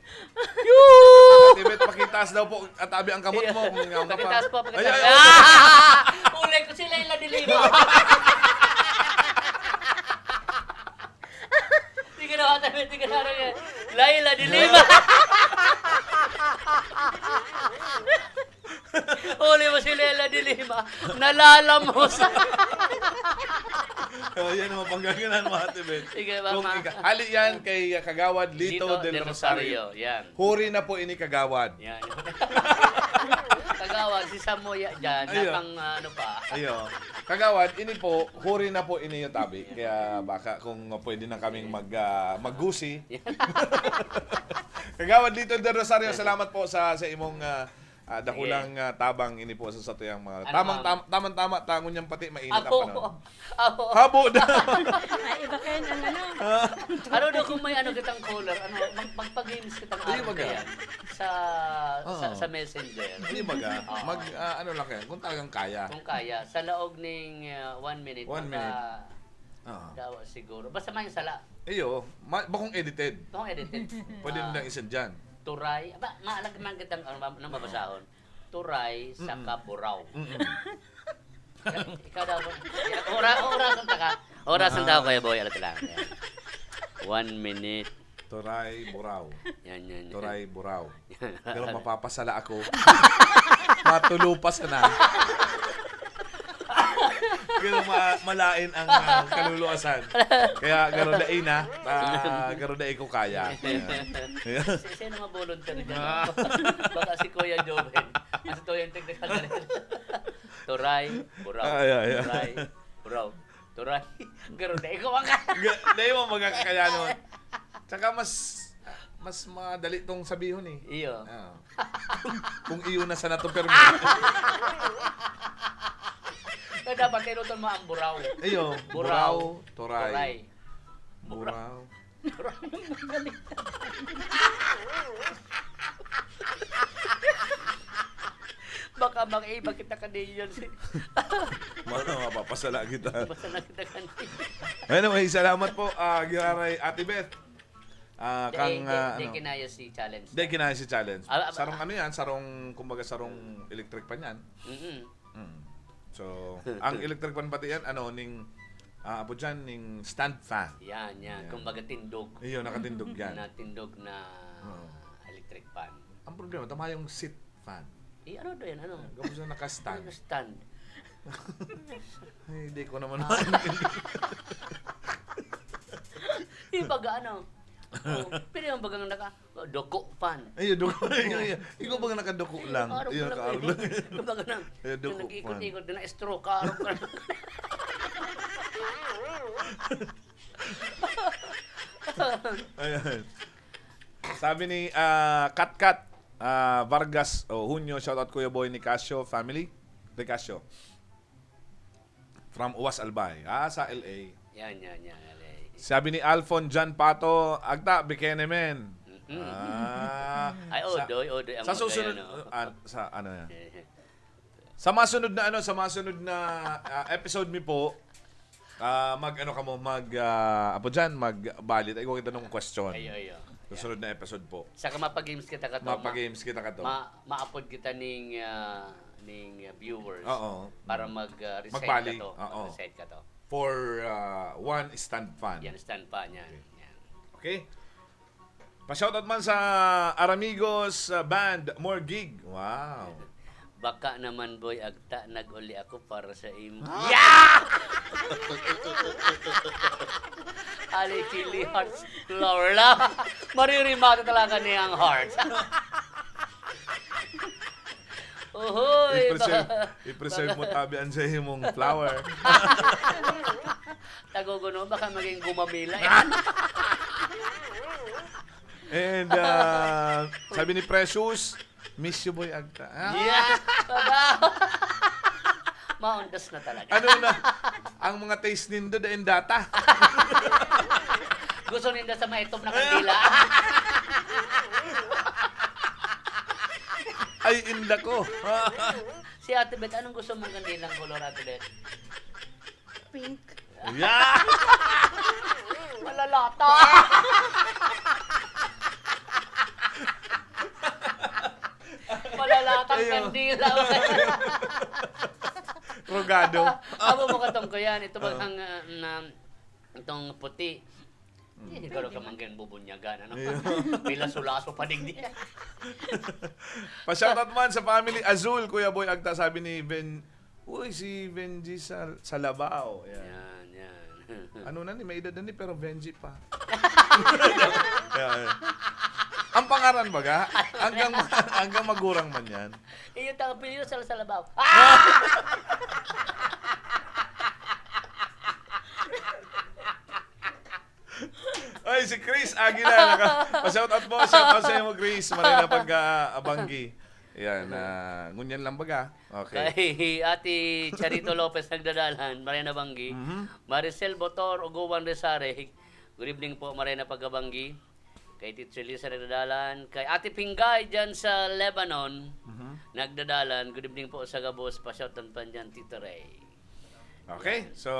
Yoo! Ate Beth, pakitaas daw po at abi ang kamot mo kung yaon ka pa. Pakitaas po, pakitaas. Ay, ay, ay. Ah! Ulay ko si Laila de Lima. Sige na, Ate Beth, sige na, Ate Beth. Laila de Lima. Huli mo si Laila de Lima. Nalalamos. Oh, yan ang mapangganahan mo, Ate Beth. Sige, Kung mama. ika-, hali yan kay, uh, Kagawad Lito Lito del del Rosario. Rosario, yan. Huri na po ini, Kagawad. Yan. Kagawad, si Samoya dyan, Ayo. napang, ah, ano pa. Ayo. Kagawad, ini po, huri na po ini yung tabi. Yan. Kaya baka kung pwede na kaming mag, ah, maggusi. Yan. Kagawad Lito del Rosario, Yan. salamat po sa, sa imong, ah, ah, Sige. dakulang, ah, tabang ini po sa satuyang mga Ano, tamang, ma'am? tam-, tamang-tama, tangon niyang pati mainit ang Ako, panahon. ako. Habo na. Ay, iba kayo ng ano. Ano daw kung may ano kitang caller, ano, mag-, magpag-games kitang Di araw baga. kaya sa, sa, Oo. sa messenger. Di baga. Oo. Mag, ah, ano lang kayo, kung talagang kaya. Kung kaya, sa laog ning, ah, one minute, One maka-, minute. Oo. dawa siguro. Basta may sala. Iyo, ma-, bakong edited. Bakong edited. Pwede Ah. nilang isend dyan. Turay. Aba, maalag man kitang, ano, ano mabasahon. Turay, Mm-mm. saka buraw. Mm-mm. Ikaw daw, ora-, orasan ta ka. Orasan ta Ah. ako, Kuya Boy, alat lang. Yan. One minute. Turay, buraw. Yan, yan, yan. Turay, buraw. Yan. Pero mapapasala ako. Matulupas na. Pero ma-, malain ang, ah, kaluluasan. Kaya garo dai na, ah, garo dai ko kaya. Yan. Yan. Si-, sino nga volunteer dyan? Ah. Baka si Kuya Joven. Kasi to yung technical director. Turay, buraw. Ay, ay, ay. Turay, buraw. Turay, garo na ikaw ang ka- Ga-, dai mo magkakaya nun. Tsaka mas, mas madali tong sabihon eh. Iyo. Ah. Kung iyo na sana to, pero Kaya dapat kailutan mo ang buraw. Iyo, Buraw. buraw, turay. Turay. Buraw. Baka makaiba kita kaniyan si Mano, mapapasala kita. Basta na kita kaniyan. Anyway, salamat po, ah, Giraray Ate Beth. Ah, Dai, kang, dai, ah, dai ano? kinaya si challenge Dai na. kinaya si challenge. Ah, ah, Sarong ah. ano yan, sarong, kumbaga, sarong electric fan yan. Mm-mm. Mm. So, ang electric fan pati yan, ano, ning, ah, apo dyan, ning stand fan. Yan, yan. Yan. Kumbaga, tindog. Iyo, nakatindog yan. Na tindog na Oo. electric fan. Ang problema, tama yung seat fan. Eh, ano daw yan? Ano? Ah, gabos na naka-stand. Ano, stand? Ay, hindi ko naman Ah. maintindihan. Yung baga, ano? Oh, pero yung bagang naka, oh, duko fan. Ay, yung duko. Yung, yung, yung bagang nakaduko lang. Arog Yung lang. nakaarog lang. Yung baga na, Yung duko nag-ikot-ikot, na-stroke, arog ka. Ayan. Sabi ni, ah, Katkat, ah, Vargas, oh, Junio, shoutout Kuya Boy Nicasio family. Nicasio. From Uwas Albay. Ah, sa L A. Yan, yan, yan, L A. Sabi ni Alfon John Pato, "Agta, bikene men." Mm-mm. Ah, Ay, sa, odoy, odoy ang sa susunod, magaya, no? ah, sa ano yan? Sa masunod na ano, sa masunod na, ah, episode mi po, ah, mag ano kamo, mag, ah, apo dyan, magbali ta, igwa kita ng question. Ayo, ayo. Susunod na episode po. Saka mapa-games kita kato, ma-, Mapa-games kita kato. ma-, maapod kita ning, ah, ning, ah, viewers Oo. para Mm. mag, ah, recite Magbali. kato. Oo. Mag-recite kato. For, ah, one stand fan. Yan, stand fan yan. Okay. Yan. Okay. Pa-shoutout man sa Aramigos, ah, Band, More Gig. Wow. Baka naman, boy, agta, nag-uli ako para sa imo. Ah! Yeah! Alikili hearts, Lola. Maririmata talaga niya ang heart. Ohoy, I-preserve, baka, i-preserve mo baka tabi an sa imong flower. Tagogo no, baka maging gumamila yan. And, ah, sabi ni Precious, "Miss you, Boy Agta." Ah. Yeah! Baba! Maundas na talaga. Ano na? Ang mga taste nindo, daing data. Gusto ninda sa maitop na kandila. Ay, inda ko. Si Ate Beth, anong gusto mong kandilang kolor, Ate Beth? Pink. Yeah! Malalata. Malalatang Ayun. kandila. Rogado. Amo mo katong ko yan. Ito bang Oo. ang, ah, na, itong puti? Hmm. Hindi ko lang kamanggan bubunyagan, ano? Ayun. May laso-laso pa digdi. Pa-shoutout man sa family Azul, Kuya Boy Agta, sabi ni Ben, "Uy, si Benji sa, sa Labao." Yan. Yan, yan. Ano na ni, may edad na ni, pero Benji pa. Yan. Ang pangaran, baga, hanggang, hanggang magurang man yan. Iyo, tang apelyido sa, sa Labao. Ay, si Chris Aguila, naka, pa-shoutout po. Shoutout sa iyo, Chris. Maray na pag, ah, abanggi. Yan, ah, ngunyan lang baga. Okay. Kay Ate Charito Lopez nagdadalan, maray na banggi. Mhm. Maricel Botor, Uguan Resare, good evening po, maray na pagkabanggi. Kay Tito Elisa nagdadalan. Kay Ate Pinggay dyan sa Lebanon, Mhm. nagdadalan. Good evening po sa gabos. Pa-shoutout pa dyan, Tito Ray. Okay, Yan. so,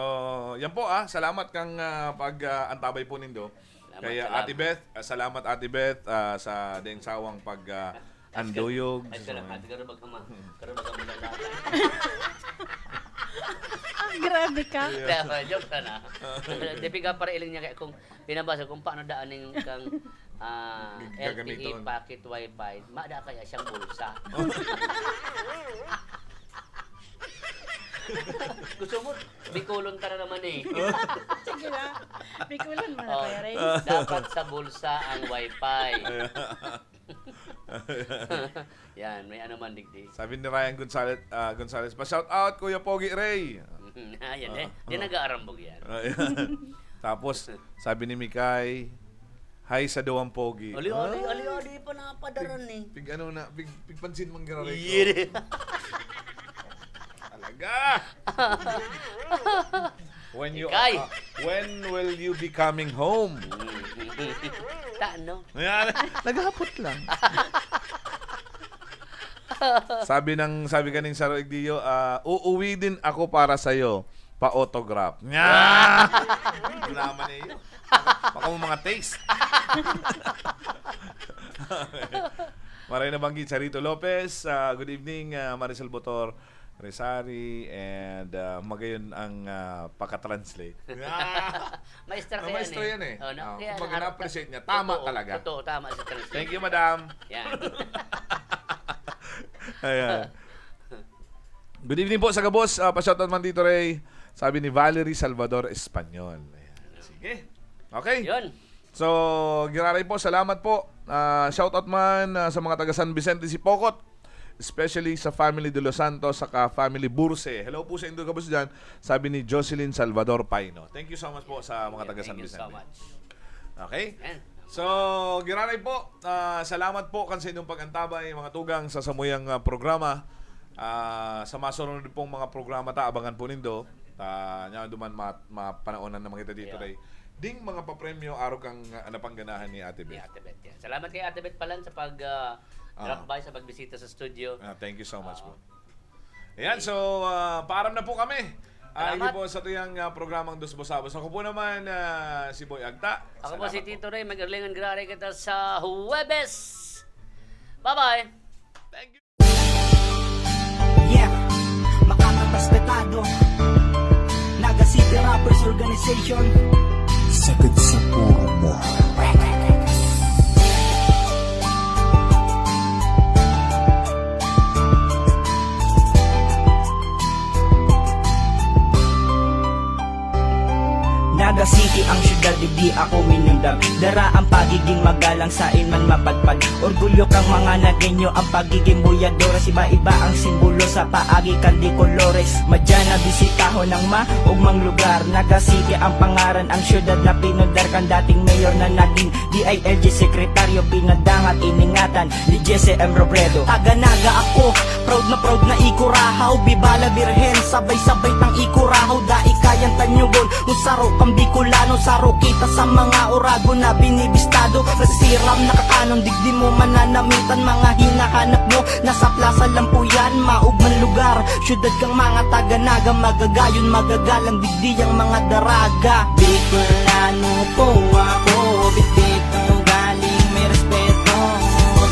yan po, ah. Salamat kang, ah, pag, ah, antabay po nindo. Salamat, Kay, ah, salamat. Ate Beth, ah, salamat, Ate Beth, ah, sa daing sawang pag, ah, Ay, anduyog. Ay, salamat. Karo baga ma-, karo baga malalata. Ah, grabe ka. Yeah. Kaya, joke sana. Di, piga para iling niya kaya kung pinabasa kung paano daan ning kang, ah, Gag-, gagamiton. L T E pocket wifi, mada kaya siyang bulsa. Gusto mo, Bicolon ka na naman eh. Sige na. Bicolon mo na, Oh, Kuya Ray. Dapat sa bulsa ang wifi. Ayan. Yan, may ano man digdi. Sabi ni Ryan Gonzalez, ah, Gonzalez pa, "Shout out, Kuya Pogi Ray." Ayan, Ah. eh. Di nag-aarambog yan. Ayan. Tapos, sabi ni Mikay, "Hi sa duwang pogi." Ali, ali, Ay. ali, ali pa napadaran eh. Pig, pig ano na, pig, pigpansin man giraray ko. Yeah. Talaga. When you Ikay. are, uh, when will you be coming home? Ta, no? Ayan, naghapot lang. Sabi ng, sabi kaning Saro Igdio, ah, "Uuwi din ako para sa'yo. Pa-autograph." Nya! Drama niyo. Baka mo mga taste. Maray na banggi, Charito Lopez. Ah, good evening, ah, Marisol Botor Resari. And, ah, magayon ang, ah, pakatranslate. Maestro Ah, kaya maestro yan eh. yan eh. Oh, na-, Ah, kaya kumbaga, harap na-appreciate niya. Tama Totoo, talaga. totoo, tama si translate. Thank you, madam. Yan. Ayan. Good evening po sa gabos. Ah, pa-shoutout man dito, Ray. Sabi ni Valerie Salvador Espanyol. Ayan. Sige. Okay. Yun. So, Giraray po, salamat po. Ah, shoutout man, ah, sa mga taga San Vicente Sipocot, especially sa family De Los Santos saka family Burse. Hello po sa indo gabos dyan, sabi ni Jocelyn Salvador Paino. Thank you so much po sa mga taga San Vicente. Thank you so much. Okay? Yan. So, Giraray po, ah, salamat po kan sa inyong pag-antabay, mga tugang, sa samuyang, ah, programa. Ah, sa masunod pong mga programa ta, abangan po nindo. Ta, nya duman ma-, mapanaonan naman kita dito, Yeah. Ray. Ding mga papremyo, arog kang, ah, napangganahan ni Ate Ni Beth. Ate Beth, yan. Salamat kay Ate Beth Palan sa pag, ah, Ah. drop by, sa pagbisita sa studio. Ah, thank you so much Ah. po. Ayan, Okay. so, ah, paaram na po kami. Ah, Salamat. Ini po sa tuyang, ah, programang Dos Busabos. Ako po naman, ah, si Boy Agta. Ako po Salamat si po. Tito Ray. Mag-arlingan giraray kita sa Huwebes. Bye-bye. Thank you. Yeah, makakatraspetado. Naga City Rappers Organization. Sagad sa puro mo. Naga City ang syudad, digdi ako minundag. Dara ang pagiging magalang, sain man mapadpad. Orgulyo kang mga Nagueño, ang pagiging buyadores. Iba-iba ang simbolo sa paagi kan de colores. Madya na bisitahon ang maugmang lugar. Naga City ang pangaran, ang syudad na pinundar kan dating mayor na naging D I L G sekretaryo, pinadangat, iningatan ni Jesse M Robredo. Taga Naga ako, proud na proud na i-Curahaw. Viva la Virgen, sabay-sabay tang i-Curahaw. Dai kayang tanyugon, kung saro kang Bicolano, saro kita sa mga oragon na binibistado. Nasisiram, nakakanon, digdi mo mananamitan, mga hinahanap mo, nasa Plaza Lampuyan, maugmang lugar. Syudad kang mga taga Naga, magagayon, magagalang, digdi ang mga daraga. Bicolano po ako, bitbit ang ugaling may respeto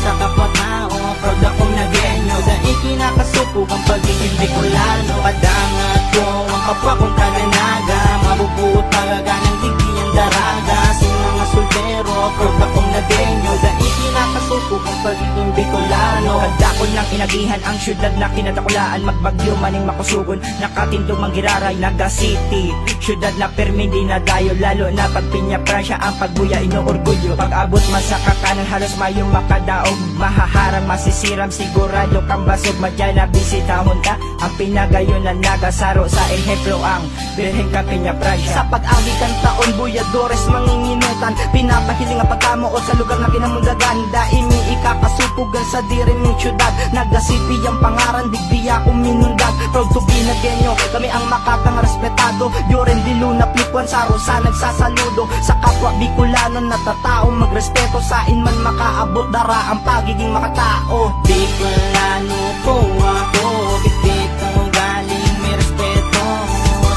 sa kapwa-tao. Proud akong Nagueño, dai kinakasupog ang pagiging Bicolano. Padangat ko ang kapwa kong taga Naga, mabubuot, magaganang, digdi ang daraga. Sin mga soltero, proud akong Nagueño, dai kinakasupog ang pagiging Bicolano. Kadakul nang inagihan ang syudad na kinadakulaan, magbagyo man ning makusugon, nakatindog man giraray. Naga City, syudad na pirmeng dinadayo, lalo na pag pinapransya ang pagbuya, inoorgulyo. Pag-abot man sa kakanan, halos mayo makadaog, mahaharang, masisiram, sigurado kang basog. Madya na bisitahon ta ang pinagayon na Naga, saro sa ehemplo ang Birhen kan Peñafrancia. Sa pag-agi kan taon, buyadores, manginginutan, pinapahiling ang pagkamoot sa lugar na kinamundagan. Dai mi ikakasupog an sadiri ming syudad. Naga City ang pangaran, digdi ako minundag. Proud to be Nagueño, kami ang makatang respetado. Yo rin di luna, flip one, saro sa nagsasaludo. Sa kapwa Bicolano, natatao magrespeto. Sain man makaabot, dara ang pagiging makatao. Bicolano po ako, bitbit ang ugaling may respeto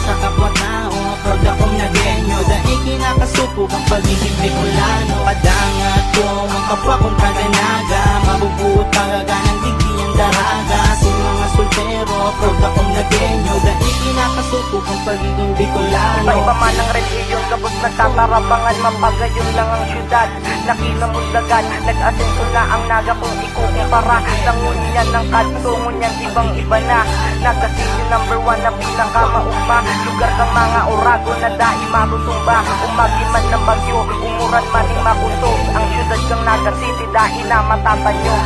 sa kapwa-tao. Proud akong Nagueño, dai kinakasupog ang pagiging Bicolano. Padangat ko ang kapwa kong taga Naga, mabubuot, magaganang, digdi ang daraga. Sin mga soltero, proud akong Nagueño, dai kinakasupog ang pagiging Bicolano. Iba-iba man ang relihiyon, gabos nagtatarabangan, mapagayon lang ang syudad na kinamundagan. Nag-asenso na ang Naga kung ikukumpara sa ngunyan ng kadto, ngunyan ibang-iba na. Naga City number one na pinakamaugma, lugar kang mga oragon na dai matutumba. Umagi man ng bagyo, umuran man ning makusog, ang syudad kang Naga City dai na matatanyog.